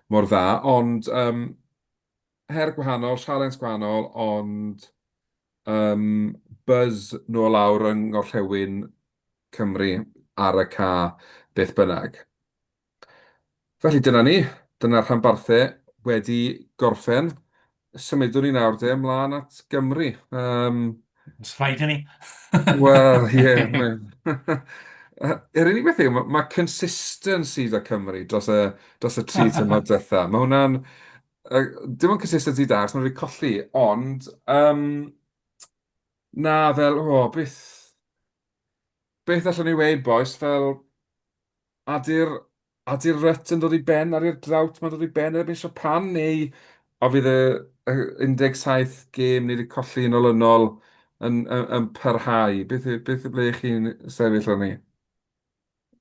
Speaker 4: mor dda, ond um, her gwahanol, sialens gwahanol, ond um, buzz nôl lawr yng Ngorllewin Cymru ar y ca beth bynnag. Felly dyna ni, dyna'r rhanbarthau wedi gorffen. Symudwn ni nawr de ymlaen at Gymru. Um,
Speaker 5: Os rhaid i ni.
Speaker 4: Wel, ie. Yeah, Yr unig beth yw, mae, mae consistency da Cymru dros y, dros y tri tymor diwetha. Mae hwnna'n... Uh, dim ond consistency da, achos maen nhw wedi colli, ond... Um, na, fel, o, oh, beth... Beth allwn ni weud, bois, fel... Ydy'r ydy'r rut yn dod i ben, ydy'r drought ma'n dod i ben erbyn Japan, neu a fydd y, y 17 gêm ni wedi colli yn olynol yn, yn, yn parhau? Beth, beth ble chi'n sefyll arni?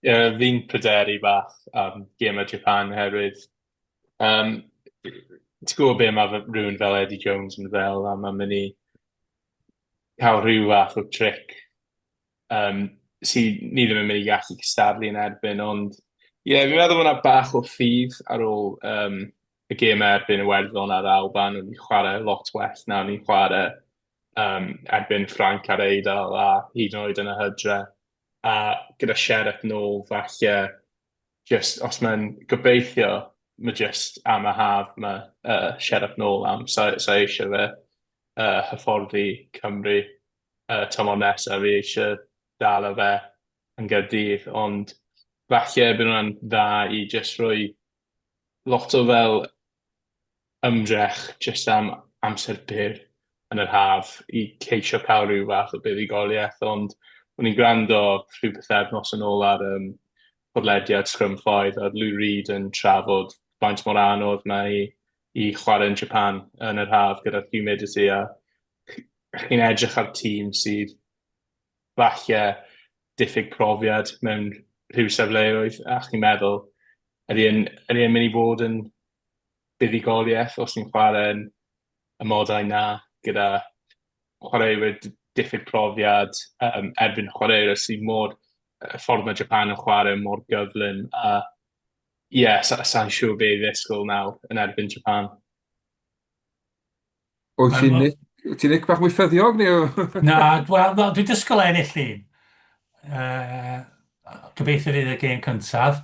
Speaker 6: Ie, yeah, fi'n pryderu bach am gêm y Japan herwydd um, ti'n gwybod be mae rhywun fel Eddie Jones yn fel a mae'n mynd i cael rhyw fath o trick um, sydd ni ddim yn mynd i gallu cystadlu yn erbyn, ond ie, yeah, fi'n meddwl bod yna bach o ffydd ar ôl um, y gêm erbyn Iwerddon a'r Alban, o'n i'n chwarae lot well na o'n i'n chwarae um, erbyn Ffrainc a'r Eidal a hyd yn oed yn y hydre. A gyda Sheriff nôl, falle, just os mae'n gobeithio, mae just am y haf mae uh, Sheriff nôl am, sa, sa eisiau fe uh, hyfforddi Cymru uh, tymor nesaf, fi eisiau dal fe yn Gaerdydd, ond falle bydd hwnna'n dda i just rhoi lot o fel ymdrech jyst am amser byr yn yr haf i ceisio cael rhyw fath o buddugoliaeth, ond o'n i'n gwrando rhyw pythefnos yn ôl ar um, podlediad Scrum 5 a Lou Reed yn trafod faint mor anodd mae i, i chwarae yn Japan yn yr haf gyda'r humidity a chi'n edrych ar tîm sydd falle diffyg profiad mewn rhyw safleoedd a chi'n meddwl ydy e'n ydy e'n mynd i fod yn buddugoliaeth os ni'n chwarae yn amodau na gyda chwaraewyr diffyg profiad um, erbyn chwaraewyr sydd mor y ffordd mae Japan yn chwarae mor gyflym a ie, yeah, sa'n sa siŵr be i ddisgwyl nawr yn erbyn Japan.
Speaker 4: Wyt ti'n Nick, ti'n Nick bach mwy ffyddiog neu?
Speaker 5: Na, wel, no, dwi'n disgwyl ennill un. Uh, gobeithio fydd y gêm cyntaf.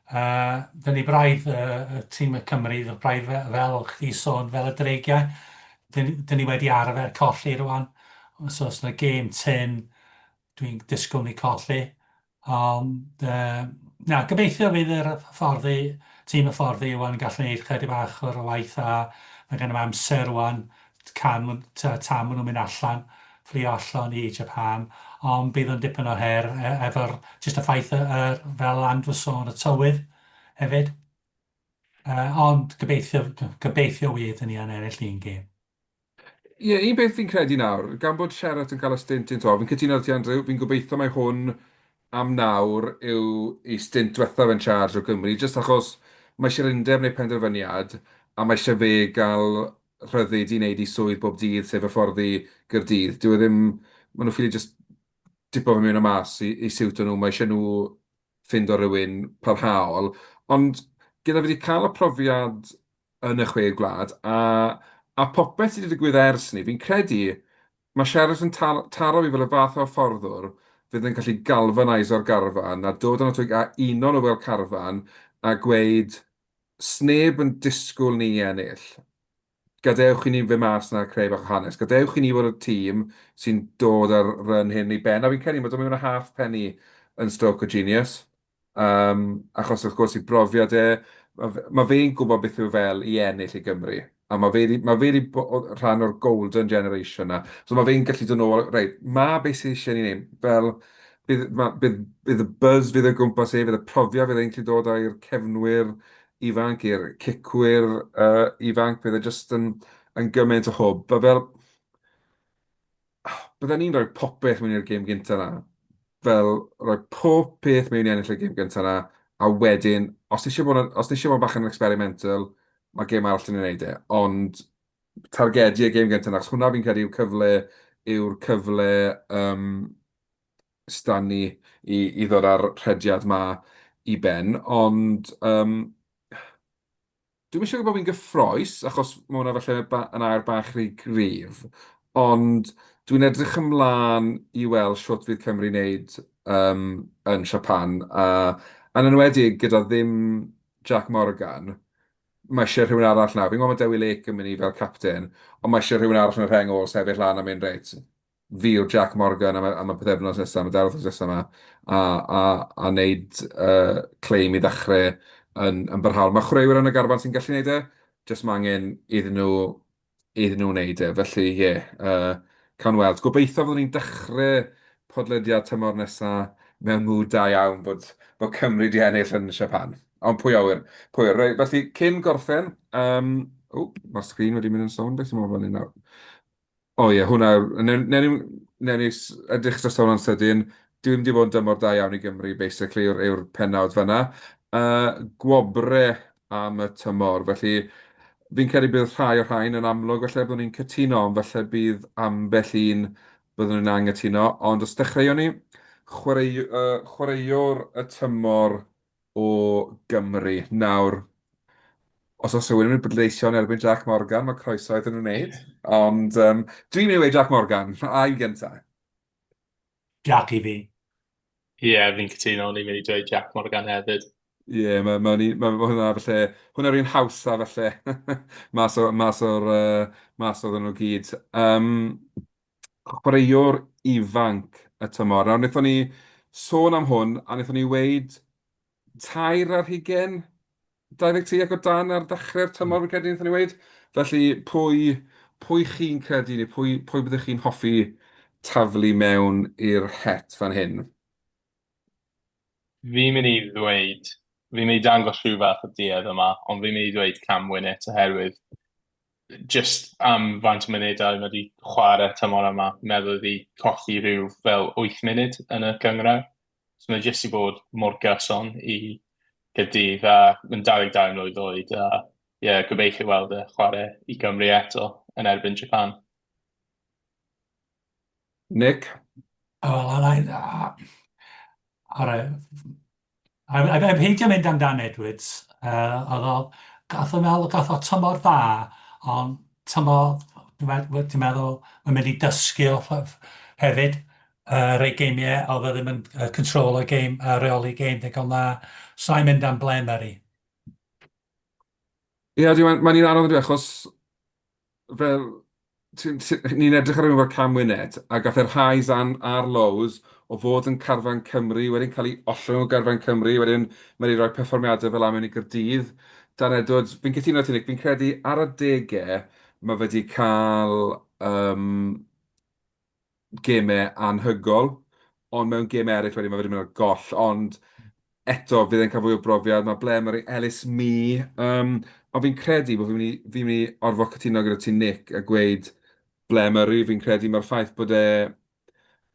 Speaker 5: Uh, dyn ni braidd, uh, y tîm y Cymru, braidd fel, fel chdi sôn, fel y dreigiau. Dyn, dyn ni wedi arfer colli rwan. So os yna gêm tyn, dwi'n disgwyl ni colli. Ond yy na, gobeithio fydd yr hyfforddi, tîm hyfforddi ŵan yn gallu gwneud chydig bach o'r waith a mae gen nhw amser ŵan can tan maen nhw'n mynd allan, fflio allan i Japan, ond bydd o'n dipyn o her e- efo'r jyst y ffaith y, yr, fel Andrew sôn, y tywydd hefyd. Ond gobeithio, gobeithio wir, dyn ni yn ennill un gêm.
Speaker 4: Ie, un peth fi'n credu nawr, gan bod Sherratt yn cael y stint un to, fi'n cytuno 'da ti Andrew, fi'n gobeithio mai hwn am nawr yw ei stint diwethaf yn charge o Gymru, jyst achos mae eisiau'r undeb wneud penderfyniad a mae eisiau fe gael rhyddid i wneud ei swydd bob dydd, sef hyfforddi Gaerdydd. Dyw e ddim... maen nhw ffili jyst tipo fe mewn a mas i i siwto nhw, mae eisiau nhw ffindo rhywun parhaol. Ond gyda fi 'di cael y profiad yn y Chwe Gwlad, a a popeth sydd wedi digwydd ers 'ny, fi'n credu mae Sherratt yn taro fi fel y fath o hyfforddwr fydd yn gallu galfaneiso'r garfan a dod â nhw a uno nhw fel carfan a gweud 'sneb yn disgwyl ni i ennill, gadewch i ni fynd mas 'na a creu bach o hanes, gadewch i ni fod y tîm sy'n dod â'r run hyn i ben. A fi'n credu mae dod mewn â halfpenny yn stroke o genius. Yym, achos wrth gwrs ei brofiad e, ma' fe ma' fe'n gwybod beth yw e fel i ennill i Gymru, a ma' fe 'di ma' fe 'di bo- rhan o'r golden generation 'na. So ma' fe'n gallu dod nôl, reit, ma' be sydd eisiau ni wneud, fel bydd ma' bydd bydd y buzz fydd o gwmpas e, fydd y profiad fydd e'n gallu dod â i'r cefnwyr ifanc, i'r cicwyr yy ifanc, bydd e jyst yn yn gymaint o hwb. A fel, bydden ni'n rhoi popeth mewn i'r gêm gynta 'na. Fel, rhoi pob peth mewn i ennill y gêm gynta 'na, a wedyn, os ti isie bod yn, os ti isie bod bach yn experimental, mae gêm arall 'da ni wneud e. Ond targedu y gêm gynta 'na, achos hwnna fi'n credu yw cyfle, yw'r cyfle um, s'da ni i, i ddod â'r rhediad 'ma i ben. Ond um, Dwi'm eisiau gweud bod fi'n gyffrous, achos mae hwnna falle ba- yn air bach rhy gryf, ond dwi'n edrych ymlaen i weld shwt fydd Cymru'n wneud yym yn Japan, a yn enwedig gyda ddim Jac Morgan, mae isie rhywun arall nawr. Fi'n gwybod mae Dewi Lake yn mynd i fel captain, ond mae isie rhywun arall yn y rheng ôl sefyll lan a mynd, "Reit, fi yw Jac Morgan am y, am y pythefnos nesaf, am y dair wythnos nesaf yma, a, a, a wneud uh, claim i ddechrau yn, yn barhaol. Mae chwaraewyr yn y garfan sy'n gallu wneud e, jyst mae angen iddyn nhw, iddyn nhw wneud e. Felly, ie, yeah, uh, cawn weld. Gobeithio fyddwn ni'n dechrau podlediad tymor nesaf mewn mood da iawn bod, bod Cymru di ennill yn Japan. Ond pwy a ŵyr, pwy a ŵyr. Reit, felly, cyn gorffen, um, o, mae'r sgrin wedi mynd yn sownd, beth sy'n mynd fan hyn nawr? O ie, hwnna, newn newn ni newn ni s- edrych dros hwnna'n sydyn. Dyw e ddim 'di bod yn dymor da iawn i Gymru, basically, yw'r yw'r pennawd fan'na. Yy, gwobre am y tymor, felly fi'n credu bydd rhai o'r rhain yn amlwg, falle byddwn ni'n cytuno, ond falle bydd ambell un byddwn ni'n anghytuno. Ond os dechreuwn ni, chwarae- yy chwaraewr y tymor o Gymru. Nawr, os oes rhywun yn mynd i bleidleisio yn erbyn Jac Morgan, mae croeso iddyn nhw wneud. Ond um, dwi'n mynd i weud Jac Morgan, a i gyntaf.
Speaker 5: Jac i fi.
Speaker 6: Ie, yeah, fi'n cytuno, o'n i'n mynd i dweud Jac Morgan hefyd.
Speaker 4: Ie, yeah, mae ma, ma, ma hwnna falle, hwnna'r un hawsa falle, mas, o, mas o'r, uh, mas oedden nhw gyd. Um, chwaraewr ifanc y tymor. Nawr, wnaethon ni sôn am hwn, a wnaethon ni weud 23, 23 ac o dan ar ddechrau'r tymor, fi'n credu wnaethon ni weud. Felly, pwy, pwy chi'n credu, neu pwy, pwy byddech chi'n hoffi taflu mewn i'r het fan hyn?
Speaker 6: Fi'n mynd i ddweud, fi'n mynd i dangos rhyw fath o duedd yma, ond fi'n mynd i ddweud Cam Winnett oherwydd jyst am faint o munudau mae wedi chwarae tymor yma, meddwl iddi colli rhyw fel 8 munud yn y cynghrair. So mae jyst i bod mor gyson i Gaerdydd a mae'n 22 mlwydd oed a ie, yeah, gobeithio weld e chwarae i Gymru eto yn erbyn Japan.
Speaker 4: Nick?
Speaker 5: Wel, ar y... A peidio mynd am Dan Edwards, uh, oedd o, gath o meddwl, gath o tymor dda, ond tymor, dwi'n meddwl, mae'n mynd i dysgu o hefyd, uh, rei geimiau, oedd o ddim yn uh, control y game, uh, reoli game ddigon dda, so i'n mynd am Blair Murray.
Speaker 4: Ie, yeah, mae'n ma un anodd yn achos fel, ni'n edrych ar rhywun fel Cam Winnett, a gath e'r highs a'n, a'r lows o fod yn carfan Cymru, wedyn cael ei ollwng o garfan Cymru, wedyn mae wedi rhoi perfformiadau fel 'na mewn i Gaerdydd. Dan Edwards, fi'n cytuno 'da ti Nick, fi'n credu ar adegau mae fe wedi cael um, gemau anhygoel, ond mewn gemau eraill wedyn mae fe wedi mynd ar goll, ond... Eto, fydd e'n cael fwy o brofiad. Mae Blair Murray, Ellis Mee. Um, ond fi'n credu bod fi'n mynd i, fi'n mynd i orfod cytuno gyda ti, Nick, a gweud Blair Murray. Fi'n credu mae'r ffaith bod e...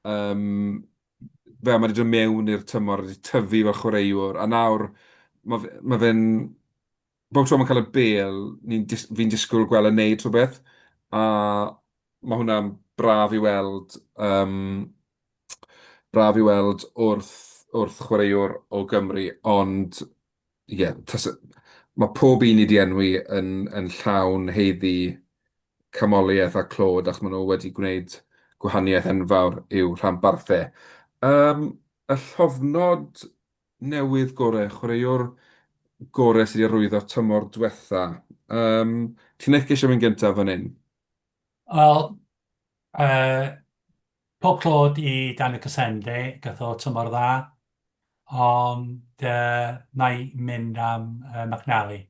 Speaker 4: Um, fel mae wedi dod mewn i'r tymor, wedi tyfu fel chwaraewr, a nawr mae fe, ma fe'n... Bob tro mae'n cael y bêl, ni'n dis- fi'n disgwyl gweld e'n neud rhywbeth, a mae hwnna'n braf i weld, um, braf i weld wrth, wrth chwaraewr o Gymru, ond ie, yeah, tas, mae pob un i di enwi yn, yn llawn haeddu canmoliaeth a clod achos maen nhw wedi gwneud gwahaniaeth enfawr i'w rhanbarthau. Um, y llofnod newydd gorau, chwaraewr gorau sydd wedi arwyddo tymor diwetha. Um, ti'n eich eisiau mynd gyntaf fan hyn?
Speaker 5: Wel, uh, pob clod i Daniel Cosende, gath o tymor dda, ond uh, na i mynd am uh, McNally.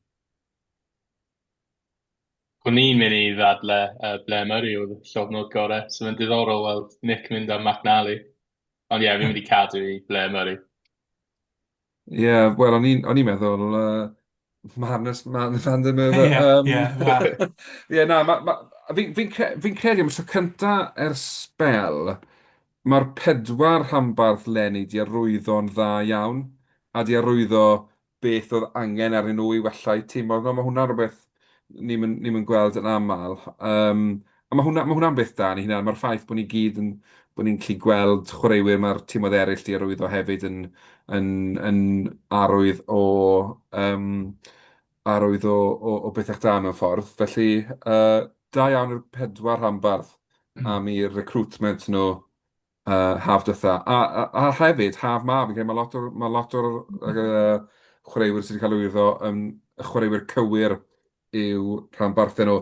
Speaker 6: O'n i'n mynd i ddadle uh, Blair Murray oedd y llofnod gorau, so mae'n diddorol weld Nick mynd am McNally. Ond ie, yeah, fi'n mynd i cadw i Blair Murray.
Speaker 4: Ie, yeah, wel, o'n i'n meddwl, uh, Marnus Van der Merwe.
Speaker 5: Ie, ie,
Speaker 4: Ie, na, ma, ma, fi'n fi, cre, fi credu am y tro cynta ers sbel, mae'r pedwar rhanbarth leni di arwyddo'n dda iawn, a di arwyddo beth oedd angen arnyn nhw i wella eu timoedd nhw. Mae hwnna'n rhywbeth ni'm yn, ni'm yn gweld yn aml. Um, a mae hwnna, mae hwnna'n beth da yn ei hunan. Mae'r ffaith bod ni gyd yn, bod ni'n gallu gweld chwaraewyr mae'r timoedd eraill 'di arwyddo hefyd yn, yn, yn arwydd o, um, arwydd o, o, o bethau da mewn ffordd. Felly, uh, da iawn i'r pedwar rhanbarth am i'r recruitment nhw uh, haf dwytha. A, a, a hefyd, haf ma, fi'n credu mae lot o'r, ma lot o'r uh, chwaraewyr sydd wedi cael lwyddo yn y chwaraewyr cywir i'w rhanbarthau nhw.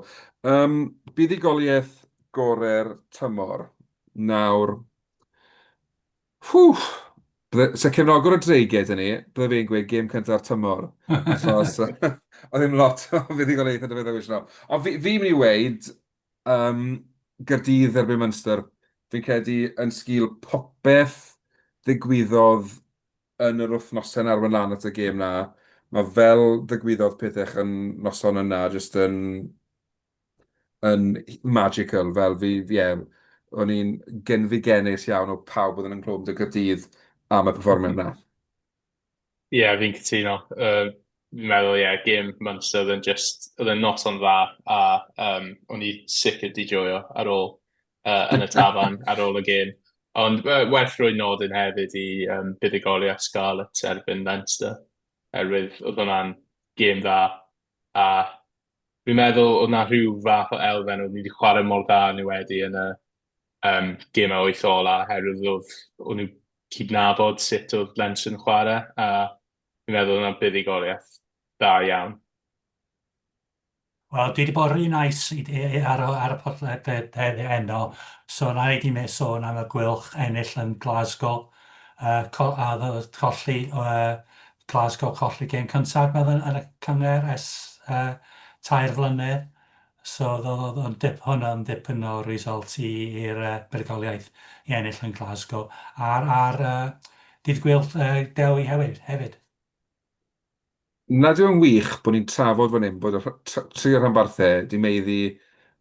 Speaker 4: Um, buddugoliaeth gorau'r tymor. Nawr, Whew! Bydde, se cefnogwr y Dreigiau 'da ni, bydde fe'n gweud gêm cynta'r tymor. Achos oedd ddim lot o fuddugoliaethau 'da fe ddewis nhw. Ond fi, fi'n mynd i weud, Um, Gaerdydd erbyn Munster, fi'n credu yn sgil popeth ddigwyddodd yn yr wythnosau yn arwain lan at y gêm na, mae fel ddigwyddodd pethau yn noson yna jyst yn, yn magical, fel fi, ie, yeah, o'n i'n genfigennus iawn o pawb oedd yn ynghlwm 'da Gaerdydd am y perfformiad 'na.
Speaker 6: Ie, yeah, fi'n cytuno. Uh, fi'n meddwl, ie, yeah, gêm Munster oedd yn just, oedd yn noson dda, a um, o'n i sicr di joio ar ôl, uh, yn y tafarn ar ôl y gêm. Ond uh, werth rhoi nodyn hefyd i um, buddugoliaeth Scarlets erbyn Leinster, oherwydd oedd hwnna'n gêm dda, a fi'n meddwl oedd na rhyw fath o elfen oedd ni wedi chwarae mor dda ni wedi yn y um, gemau wyth ola, oherwydd oedd o'n nhw cydnabod sut oedd Leinster yn chwarae, a fi'n meddwl yna'n buddugoliaeth dda iawn.
Speaker 5: Wel, dwi wedi bod rhy nice i, i, ar, ar y podlediad heddiw heno, so na i di sôn am y Gweilch ennill yn Glasgow, uh, co, a colli uh, Glasgow colli gêm cyntaf meddwl yn y cynghrair ers uh, tair flynedd. So oedd oedd o'n dip, hwnna'n dipyn o result i'r uh, buddugoliaeth i ennill yn Glasgow. A'r, ar uh, dydd Gwyl uh, Dewi hefyd. hefyd.
Speaker 4: Nad yw'n wych bod ni'n trafod fan hyn bod y tri rhanbarthau 'di maeddu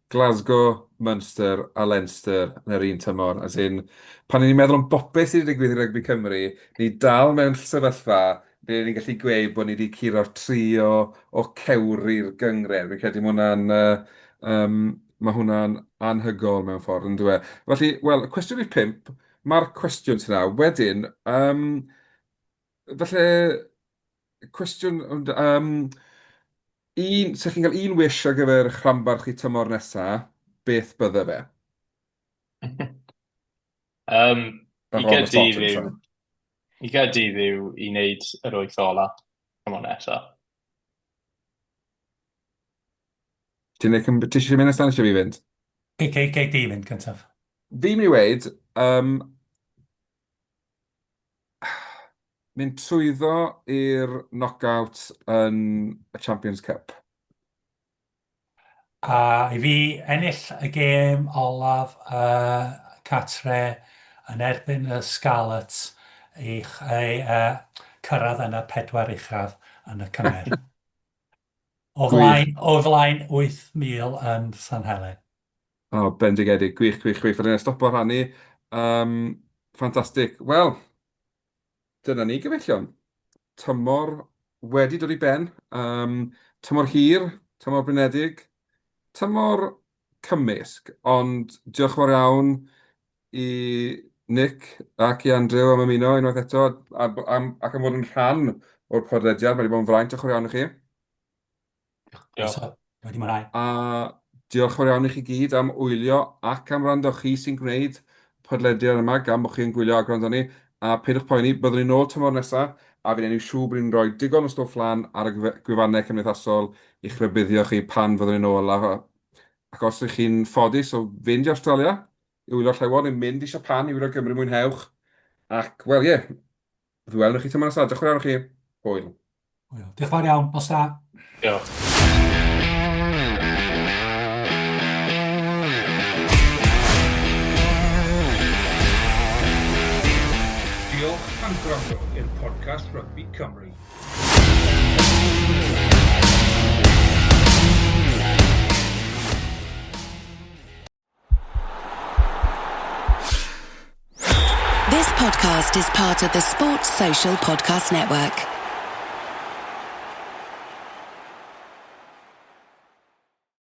Speaker 4: Glasgow, Munster a Leinster yn yr un tymor. As in, pan ni'n meddwl am bopeth sydd wedi digwydd i rygbi Cymru, ni dal mewn sefyllfa ble ni'n gallu gweud bod ni wedi curo'r tri o, o cewri'r gynghrair. Fi'n credu mae hwnna'n uh, um, mae hwnna'n anhygoel mewn ffordd, yn dweud. Felly, wel, cwestiwn rhif 5, mae'r cwestiwn sy'n nawr. Wedyn, um, falle cwestiwn, um, un, se chi'n cael un wish ar gyfer eich rhanbarth chi tymor nesa, beth bydde fe?
Speaker 6: Um, i Gaerdydd yw, i Gaerdydd yw i wneud yr wyth ola tymor nesa.
Speaker 4: Ti'n ti eisiau mynd nesaf neu eisiau fi fynd?
Speaker 5: Gei, gei, gei di fynd gyntaf.
Speaker 4: Fi'n mynd i weud, um, mynd trwyddo i'r knockout yn y Champions Cup.
Speaker 5: A i fi ennill y gêm olaf uh, catre yn erbyn y Scarlets i, i uh, cyrraedd yn y pedwar uchaf yn y cymer. O flaen, o flaen 8,000 yn San Helen.
Speaker 4: O, oh, bendigedig. Gwych, gwych, gwych. Fydden ni'n stopo rhannu. Um, ffantastig. Wel, dyna ni, gyfeillion. Tymor wedi dod i ben. Um, tymor hir, tymor blinedig, tymor cymysg, ond diolch yn fawr iawn i Nick ac i Andrew am ymuno unwaith eto a, am, ac am fod yn rhan o'r podlediad. Mae wedi bod yn fraint, diolch yn fawr iawn i chi.
Speaker 5: Diolch. Wedi mwynhau.
Speaker 4: A diolch yn fawr iawn i chi gyd am wylio ac am wrando. Chi sy'n gwneud podlediad yma gan bod chi'n gwylio a gwrando ni. A peidiwch poeni, byddwn ni'n ôl tymor nesaf a fi'n enw siŵr bod ni'n rhoi digon o stwff lan ar y gwefannau cymdeithasol i'ch rhybuddio chi pan fyddwn ni'n ôl. A, ac os ydych chi'n ffodus o fynd i Awstralia, i wylio'r Llewod, neu mynd i Siapan i wylio Gymru, mwynhewch. Ac, wel, ie, fe welwn chi tymor nesaf. Diolch yn fawr iawn i chi. Hwyl.
Speaker 5: Hwyl. Diolch yn fawr iawn. Nos da.
Speaker 6: Diolch.
Speaker 3: Diolch am gwrando i'r podcast Rygbi Cymru.
Speaker 7: This podcast is part of the Sports Social Podcast Network.